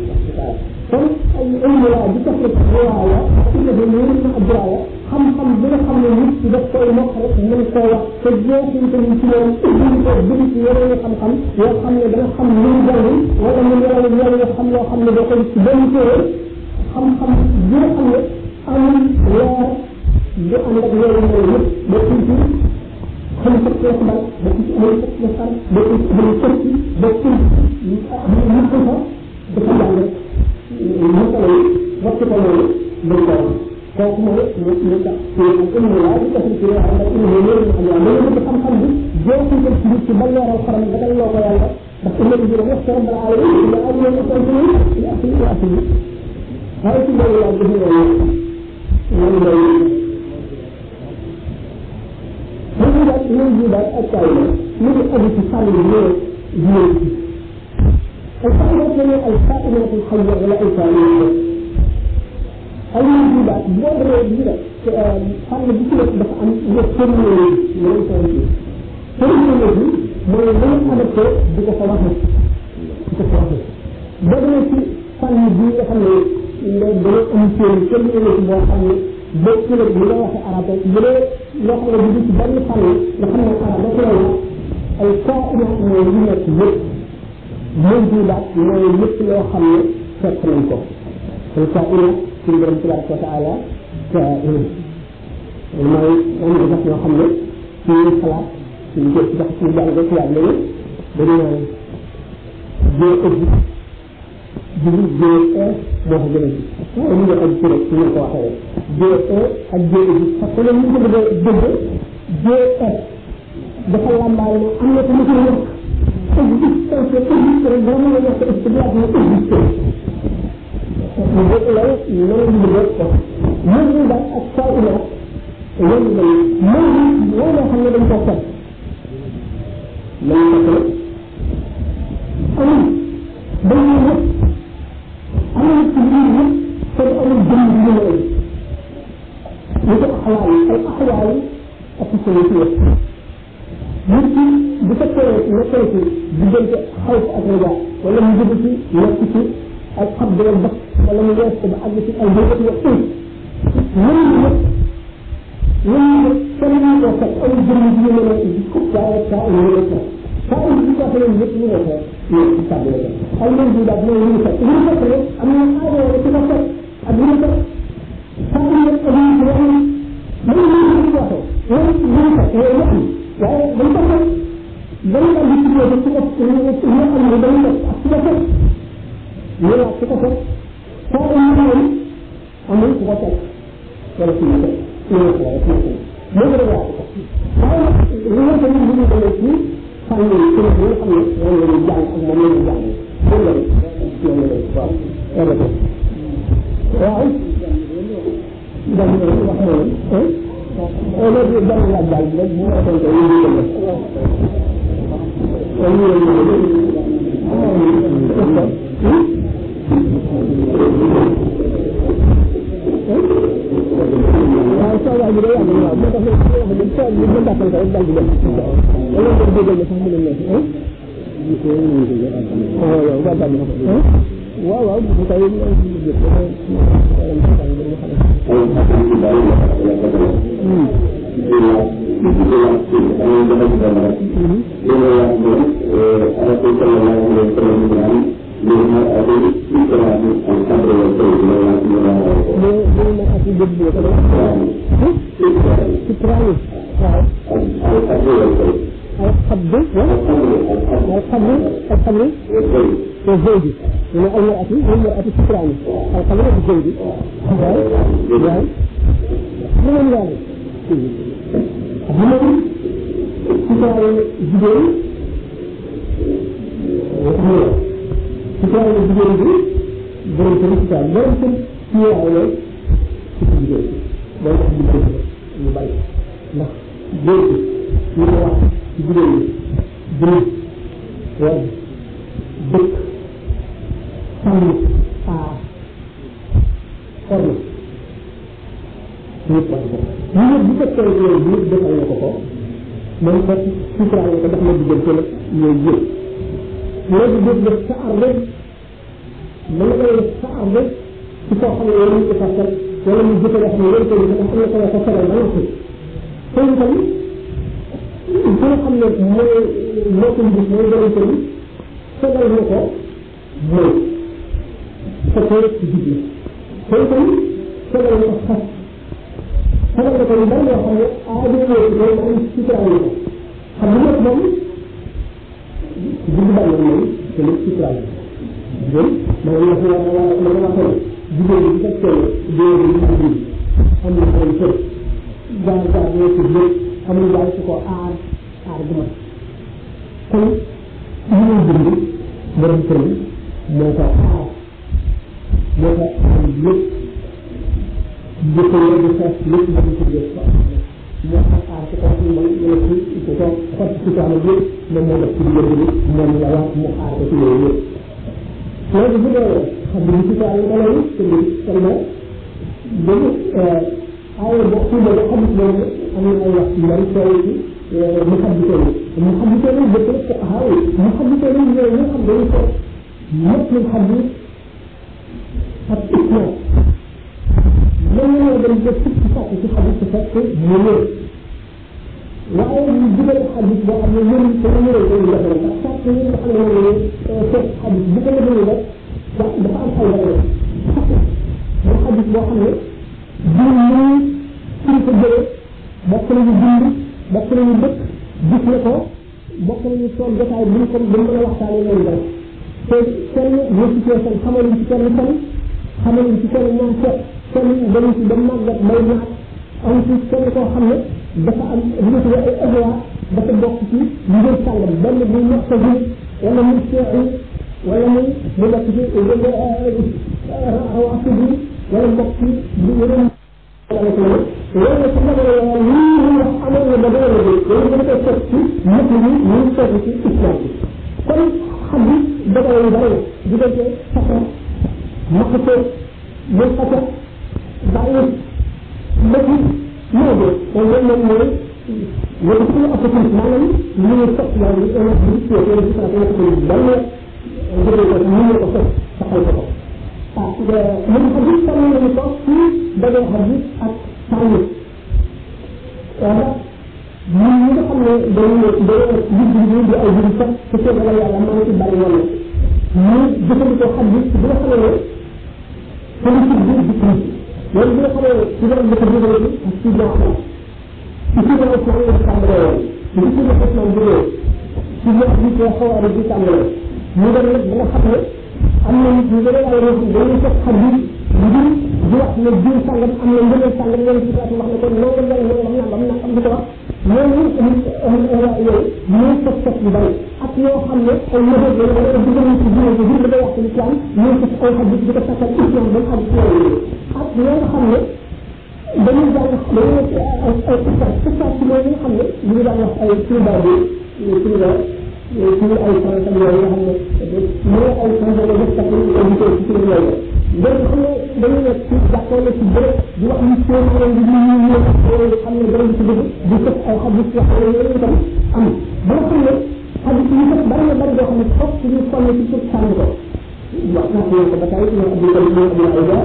kon ay ilmuwaa di tax rek riwaaya ci la ñu ñu abduraya xam-xam bi nga xam ne nit ci daf koy mokk rek mën koo wax te jeexinte ni ci moom ubbi ko bëgg ci yeneen xam-xam yoo xam ne danga xam lu mu jàng wala mu yore yoo xam loo xam ne doo ko ci benn téere xam-xam bi nga xam ne amul leer du ànd ak yooyu mooy yëpp ba ci ci xam ko ko xabar ba ci amul ko ko xar ba ci amul ko ci ba ci ñu ko fa dafa jàng rek ñu ko lay wax ko loolu dañ ko wax kooku mooy ñu tax ci ilmu laa di tax ci wax ak ilmu yooyu ñu xam yàlla ñu xam-xam bi jeexu ko ci ba leeral xoram da dal loo ko yàlla ndax ilmu bi wax ko rabbal alamin ya ay ñu ko ci ya ci ya ci waaye ci loolu laa gis ñu lay ñu daal ñu ji daal ak tay ñu ngi aju ci fànn bi ñu jiw ci ay fànn la ay fànn ci xayya wala ay fànn ay ñu daal boo demee bi la fànn bi ci dafa am ñu terminé ñu lay tay ci terminé bi mooy lu ñu adapté di ko fa waxee di ko fa waxee boo demee ci fànn bi nga xam ne dañoo am seen terminé boo xam ne bokk na li nga waxee arabe bu dee loo xam ne du ci benn fànn nga xam ne arabe dafa lay wax ay kaina mooy li nekk yëpp mooy jiibaat mooy lépp loo xam ne fekk nañ ko ay kaina suñu borom tabaraka wa taala kaina mooy am na sax ñoo xam ne suñuy xalaat suñu ko sax suñu jàng ci yàlla yi dañu naan jee ëpp jibi jee moo ko gën a ji waaye ñu ngi aju ci rek su ñu ko waxee rek JE ak JE parce que ñu ko bëgg a dégg JS dafa lambaale ne am na ko mësul wax existence existe rek dama la wax istidlaat ne existe ñu bëgg la loolu ñu bëgg ko mën ñu daal ak saa ila loolu la mën loolu xam ne dañ ko fekk lañ ko amul dañ ñu ñëpp amul ci biir ñëpp te amul jëmm bi ñu ñu ko axwaal ak solution nit ki bu fekkee nekkee ci diggante xaw ak raja wala mu jóge ci nekk ci ak xab wala bak wala mu wees ko ba àgg ci ay yëkkati ya ëy ñun ñëpp kenn ñu ko fekk amul jëmm bi ñu mën a di ko waaye saa ñu ne ko saa ñu ko xale ñëpp ñu ne ko ñu ci tàbbi la ay ñoom bi daal ñoo ñu fekk ñu fekk rek am na aadoo ci ko fekk ak ñu fekk saa ñu ne ko ñu wax man ñu ñu ko waxee loolu ñu fekk loolu am waaye dañ ko fekk dañ ko di ci ko ci ko ñu am na dañ ko ak ci ko fekk ñu la ci ko fekk saa ñu ñu amul ci ko fekk wala ci ko ñu ko wax mo ko ya ko waaye ñu ñu ko ñu ko ci fan yi ci ñu xam ne moom la ñu jàng ak moom la ñu jàng loolu la waaw waaw dañ ñu wax noonu loolu dañ la jàng rek bu ma doon ko ñu ko waaw sa waa ji day yàgg waaw moo tax ñu wax ni toog ñu dàqal ko rek dal di dem wala nga déggal sax mu ne nekk waaw yow ba dal waaw waaw bu tay القبر والزوج من المرأة ستران القبر والزوج من ذلك هم ستران الزوج ستران الزوج بريتم ستران بريتم في عيال الزوج بريتم الزوج المبالغ لا زوج من واحد الزوج جنود waaw dëkk sàmm aar forme nit wax ko ñu bu ko tey yooyu nit defal na ko moom ko suturaal ko def na diggante la yooyu yëpp léegi def def sa ar rek mën nga def sa ar rek ci koo xam ne yow ñu ko fasal wala ñu jëfe nga xam ne yow ko ñu am na ko la ko feral ba noppi tey itam ki nga xam ne moo ko gis mooy borom kër yi fegal na ko mooy fekkee ci jib la tey itam fegal na ko xas fegal na ko yu bari yoo xam ne aada yooyu loolu am suturaal ko xam nga nag moom jib bari na mooy te lépp suturaal ko jigéen ma nga wax ma nga waxee jigéen bi fekkee dóor yi ñu am na ay kër jaar ñoo ci lépp amul daal su ko aar gu mat kon li muy dund borom kër yi moo ko aar lépp jëkkër di xeex lépp borom kër yi ko moo ko aar ci kaw ci man wala ci ko xot ci ko amul yëpp moom moo def ci diggante bi moom la wax mu aar ko ci yooyu yëpp léegi bu dee xam ne ci ko ay dalay te li kon la dañu ay bo ci la xam ne am na ay wax yu bari sooy mu xam ci dëkk ko xaw mu xam ci ñoo ñu xam dañu ko ñëpp ñu xam ni ak islam lan la dem def ci sax ci xam ci fekk mu ñëw waaye ñu dugal xadis boo xam ne ñun ko ñu ñëw dañu def rek sax ñu nga xam ne fekk xadis bu ko defee rek dafa am ay wala xadis boo xam ne suñ ko jëlee bokk nañu dund bokk nañu dëkk gis na ko bokk nañu toog jotaay bu ñu ko bu mën a waxtaanee leen dara te kenn ñoo ci seen xamaluñ ci kenn kan xamaluñ ci kenn ñaan seet kenn dañu ci dem màggat bay naat am ci kenn koo xam ne dafa am lu ci ay ëgwaa dafa bokk ci liggéey sàngam benn bu ñax sa jur wala muy seexi wala muy mu nekk ci rawaatu bi wala mbokk ci yeneen loolu ci jamono lii wax amoon na ba doon la loolu dañ koy teg ci ñëpp ñi ñu teg ci islam bi kon xam bi dogal yu bari diggante safar maqate muy xata bàyyi lépp moo de kon loolu moom mooy loolu suñu opportunité maanaam li ñu topp yàlla li on a dit que yéen ci sa ko ban jëlee ko ñu ko fekk saxal ko من حديث كان يقول في بدل حديث التعليق من يدخل يجري بأي جنسة كتير على يعلم ما يتبع الوالد من ذكر حديث بدخل فلسي الدين بكريس والدخل كبير بكريس السيد الأحمد السيد الأسماء يتعامل السيد الأسماء يقول السيد الأحمد يخوى رجيس عمله مدرس بلا حقه am na nit ñu gën a ay réew dañuy fekk xadis ngir di wax ne jiw sàngam am na ngëneel sàngam yéen ci wax na ko noonu la ñu wax nangam nangam di ko wax loolu yooyu ñooy fekk fekk yu bari ak yoo xam ne ay mëbët la wala dugal ci diine bi ngir da wax ci islam ñooy fekk ay xadis di ko fekkal islam ba xadis yooyu ak ñoo nga xam ne dañuy daan dañuy ay ustaas ci mooy nga xam ne ñu daan wax ay tuba bi tuba ci ay farantam yooyu nga xam ne mooy ay farantam la def tax ñu ko ci yooyu donc xam ne dañuy nekk ci jàppoo la ci bërëb di wax ñu seen ren di ñu xam ne dara ci dëgg di fekk ay xadis yoo xam ne yooyu itam am ba nga xam ne xadis yi fekk bari na bari yoo xam ne foog ñu sonn ci suuf sànni ko wax naa ko ba tey ñoo abdou karim ñoo abdou ayda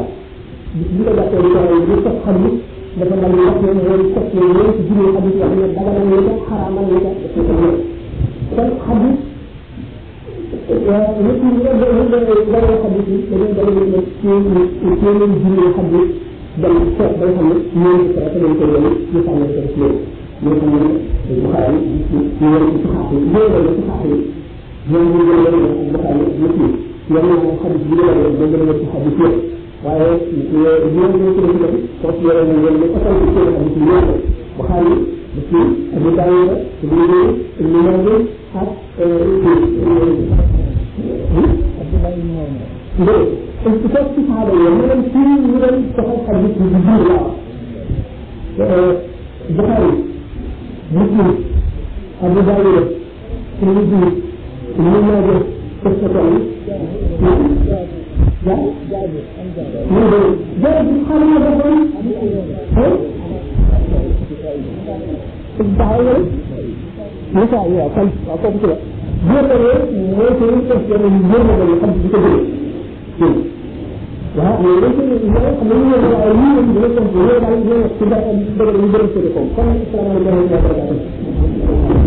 bi ko jàppee di ko di fekk xadis dafa dal di wax ne mooy fekk ne ñoo ci juree xadis yoo xam ne daganal ñu ko xaraamal ñu ko def ko ñëw kon xadis nit ñi nga dañoo xadis yi dañuy dañuy ne ci leen juree xadis dem seet ba nga xam ne ñoo ci traité dañ ko yële ñu sànni ko ci loolu ñu xam ne bu xaram ñu war ci xaar yi ñoo la ci xaar yi ñoo ñu gën a ak bakkaar yi nit ñi ñoo ñu xadis bi la dañ gën a ci xadis yëpp waaye ñoo ñu ci def ko ci yore ñu ñu ko tan ci xadis yi ñoo bu xaar yi ci Abu Dawud ci ñu ñu ak استفاد في هذا مثلا في من صحيح حديث الجبريل البخاري مسلم ابو داود الترمذي ابن ماجه الشافعي جابر الحالي هذا taxaw nga Moussa yi waaw kan waaw kooku ci la góor la yooyu mooy que ñu def yenn yu góor la dañuy xam di ko jëlee waaw mais dañ koy xam ne ñu ñëw waaye ñu ñëw dina ko ñu daal ñu nekk ci dara ci dëgg ñu bëri ci ko comme salaamaaleykum wa rahmatulah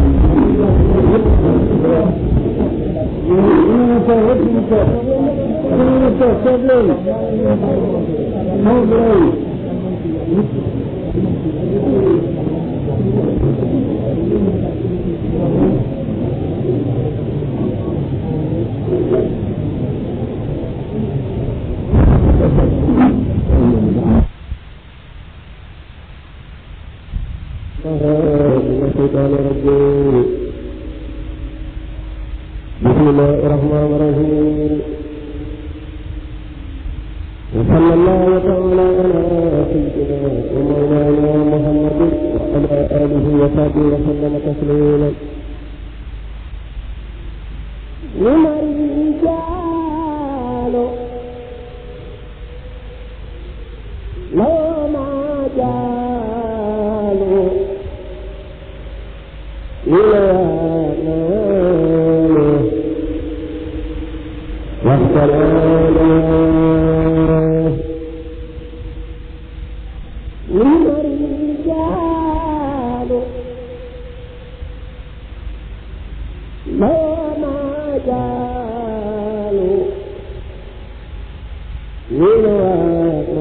بسم الله الرحمن الرحيم وصلى الله تعالى على سيدنا ومولانا محمد وعلى اله وصحبه وسلم تسليما ومن جعل لو ما جعلوا والسلام للرجال ما جالوا للرجال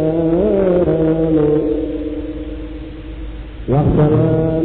والسلام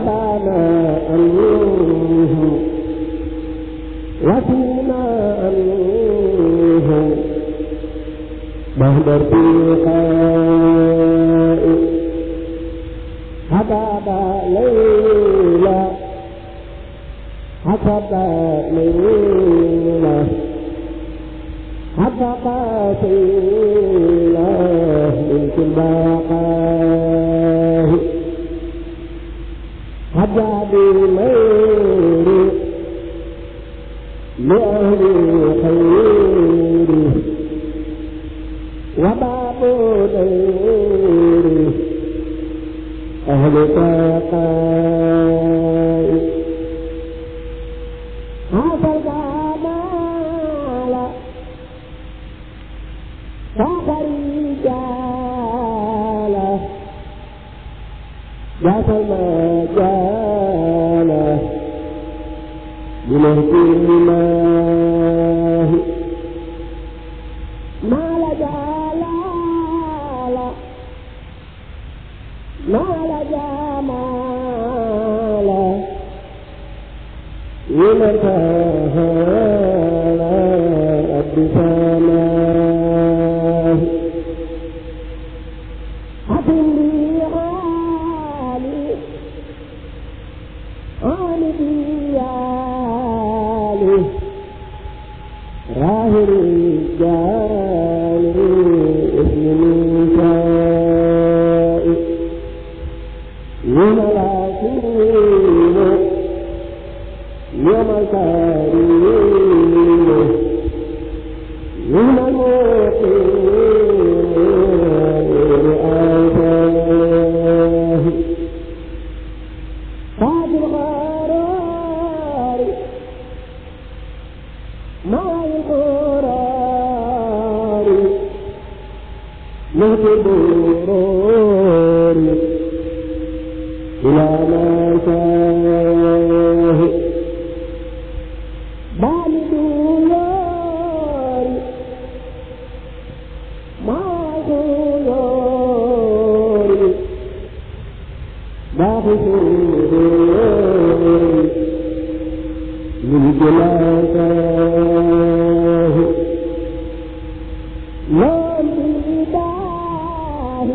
هدانا أنه وفينا أنه مهدر بقاء هدانا ليلى حسب ليلى حسب سيلى من كل باقاه حجاب المير لأهل الخير وباب دير أهل تقاء هذا الجمال فاخر الرجال جاء المجال بمهد الله ما لجلال ما لجمال ومتهال الدساماه أتم بحالي عن ديالي راهر الرجال اسم النساء وملاكين يوم الكريم يوم المقيم رآته تاج الغرار مع القرار مهد الدرور إلى ما شاه بالد النار مع الغيار باخذ الدور من جلاله لم يداه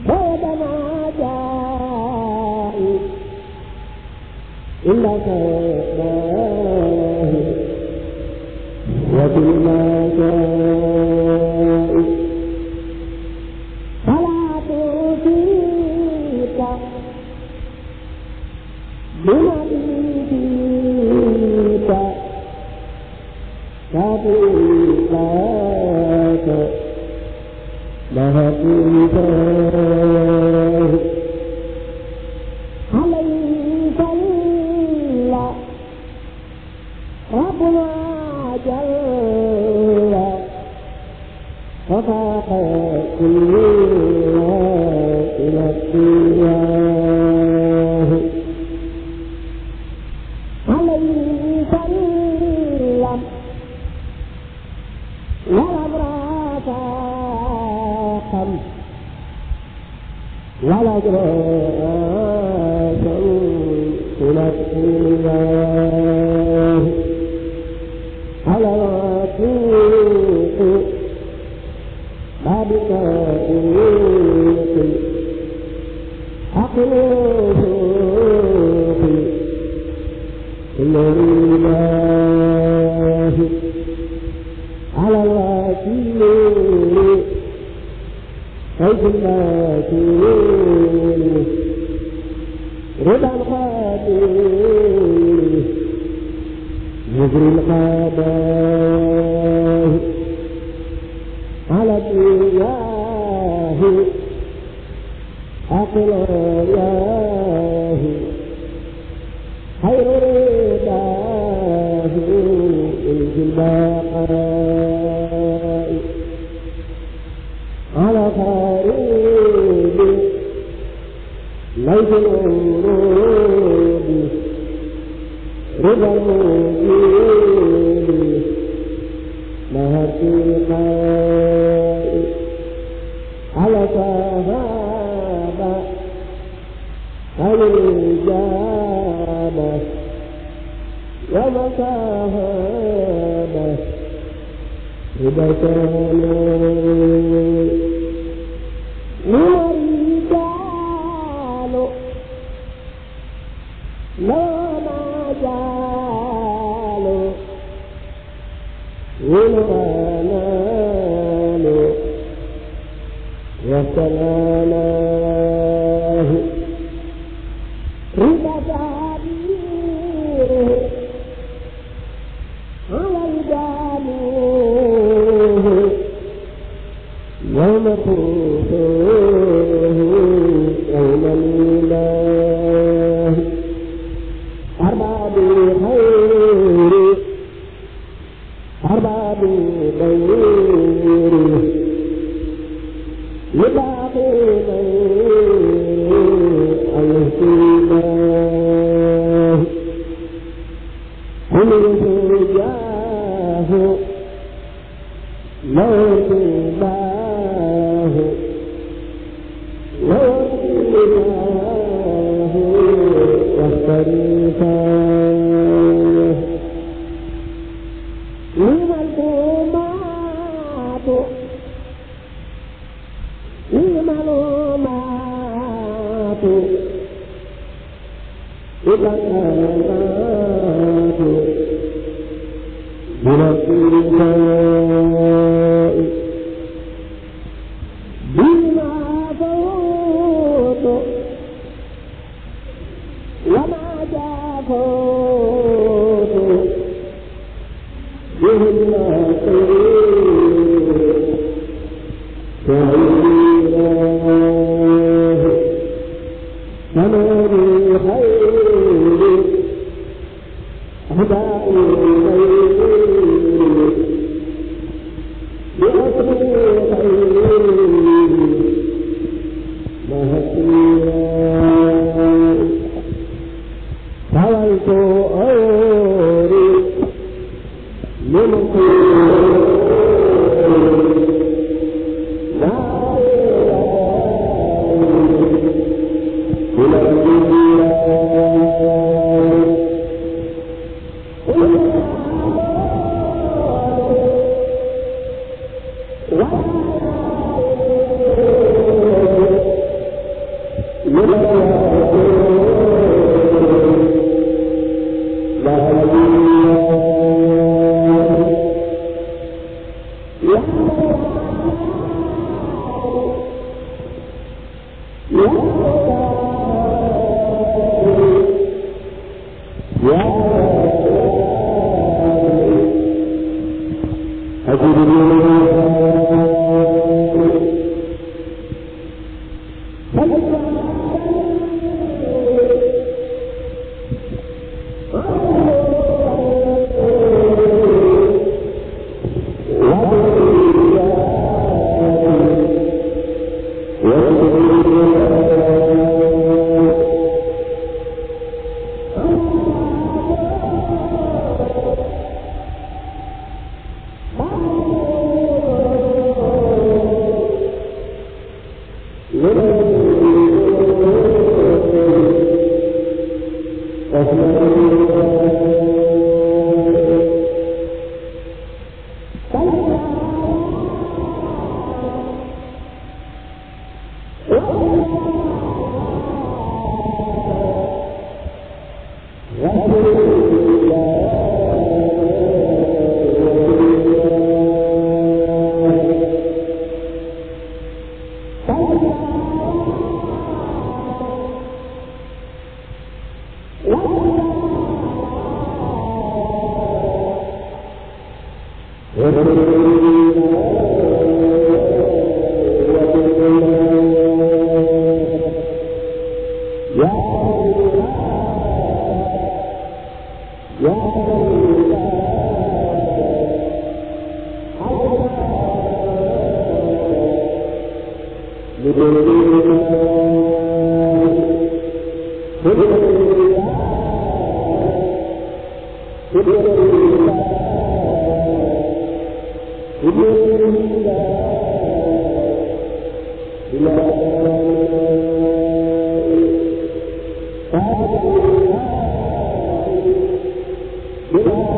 بيدنا جاء إلا كراه وبما شاء فلا تطيق بنبيك كبيرك مهديك عليه صلى ربنا جل وفاق كل إلى الدياه عليه سلم ولا مرافقا ولا جراحا إلى الدياه على الرقيق بابك إليك أقلوه الله على الوكيل كيف الوكيل رضا القادر يجري القضاء على الإله أقل الله خير رضاه في البقاء على خريب ليس الورود رضا المجيد لها التقاء على صحابة صاحب ربكان الرجال لا مجال والغنال والسلام ربا تعبيره على الجانب يوم تنسوه يوم الإله أرباب الخير أرباب الخير لباقي الخير الهتماه هم الهجاه موت الله والله والطريقة لما الأمات لما الأمات إذا الأمات برسولك بما فوت وما جافوت به النصير تعيراه ثمر الخير هداء الخير بأسر الخير مهتيا حاولت أوري لمقيم لا إله Yeah.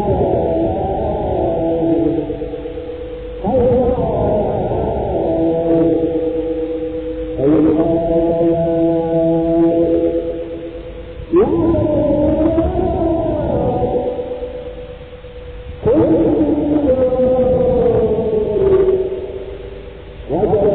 من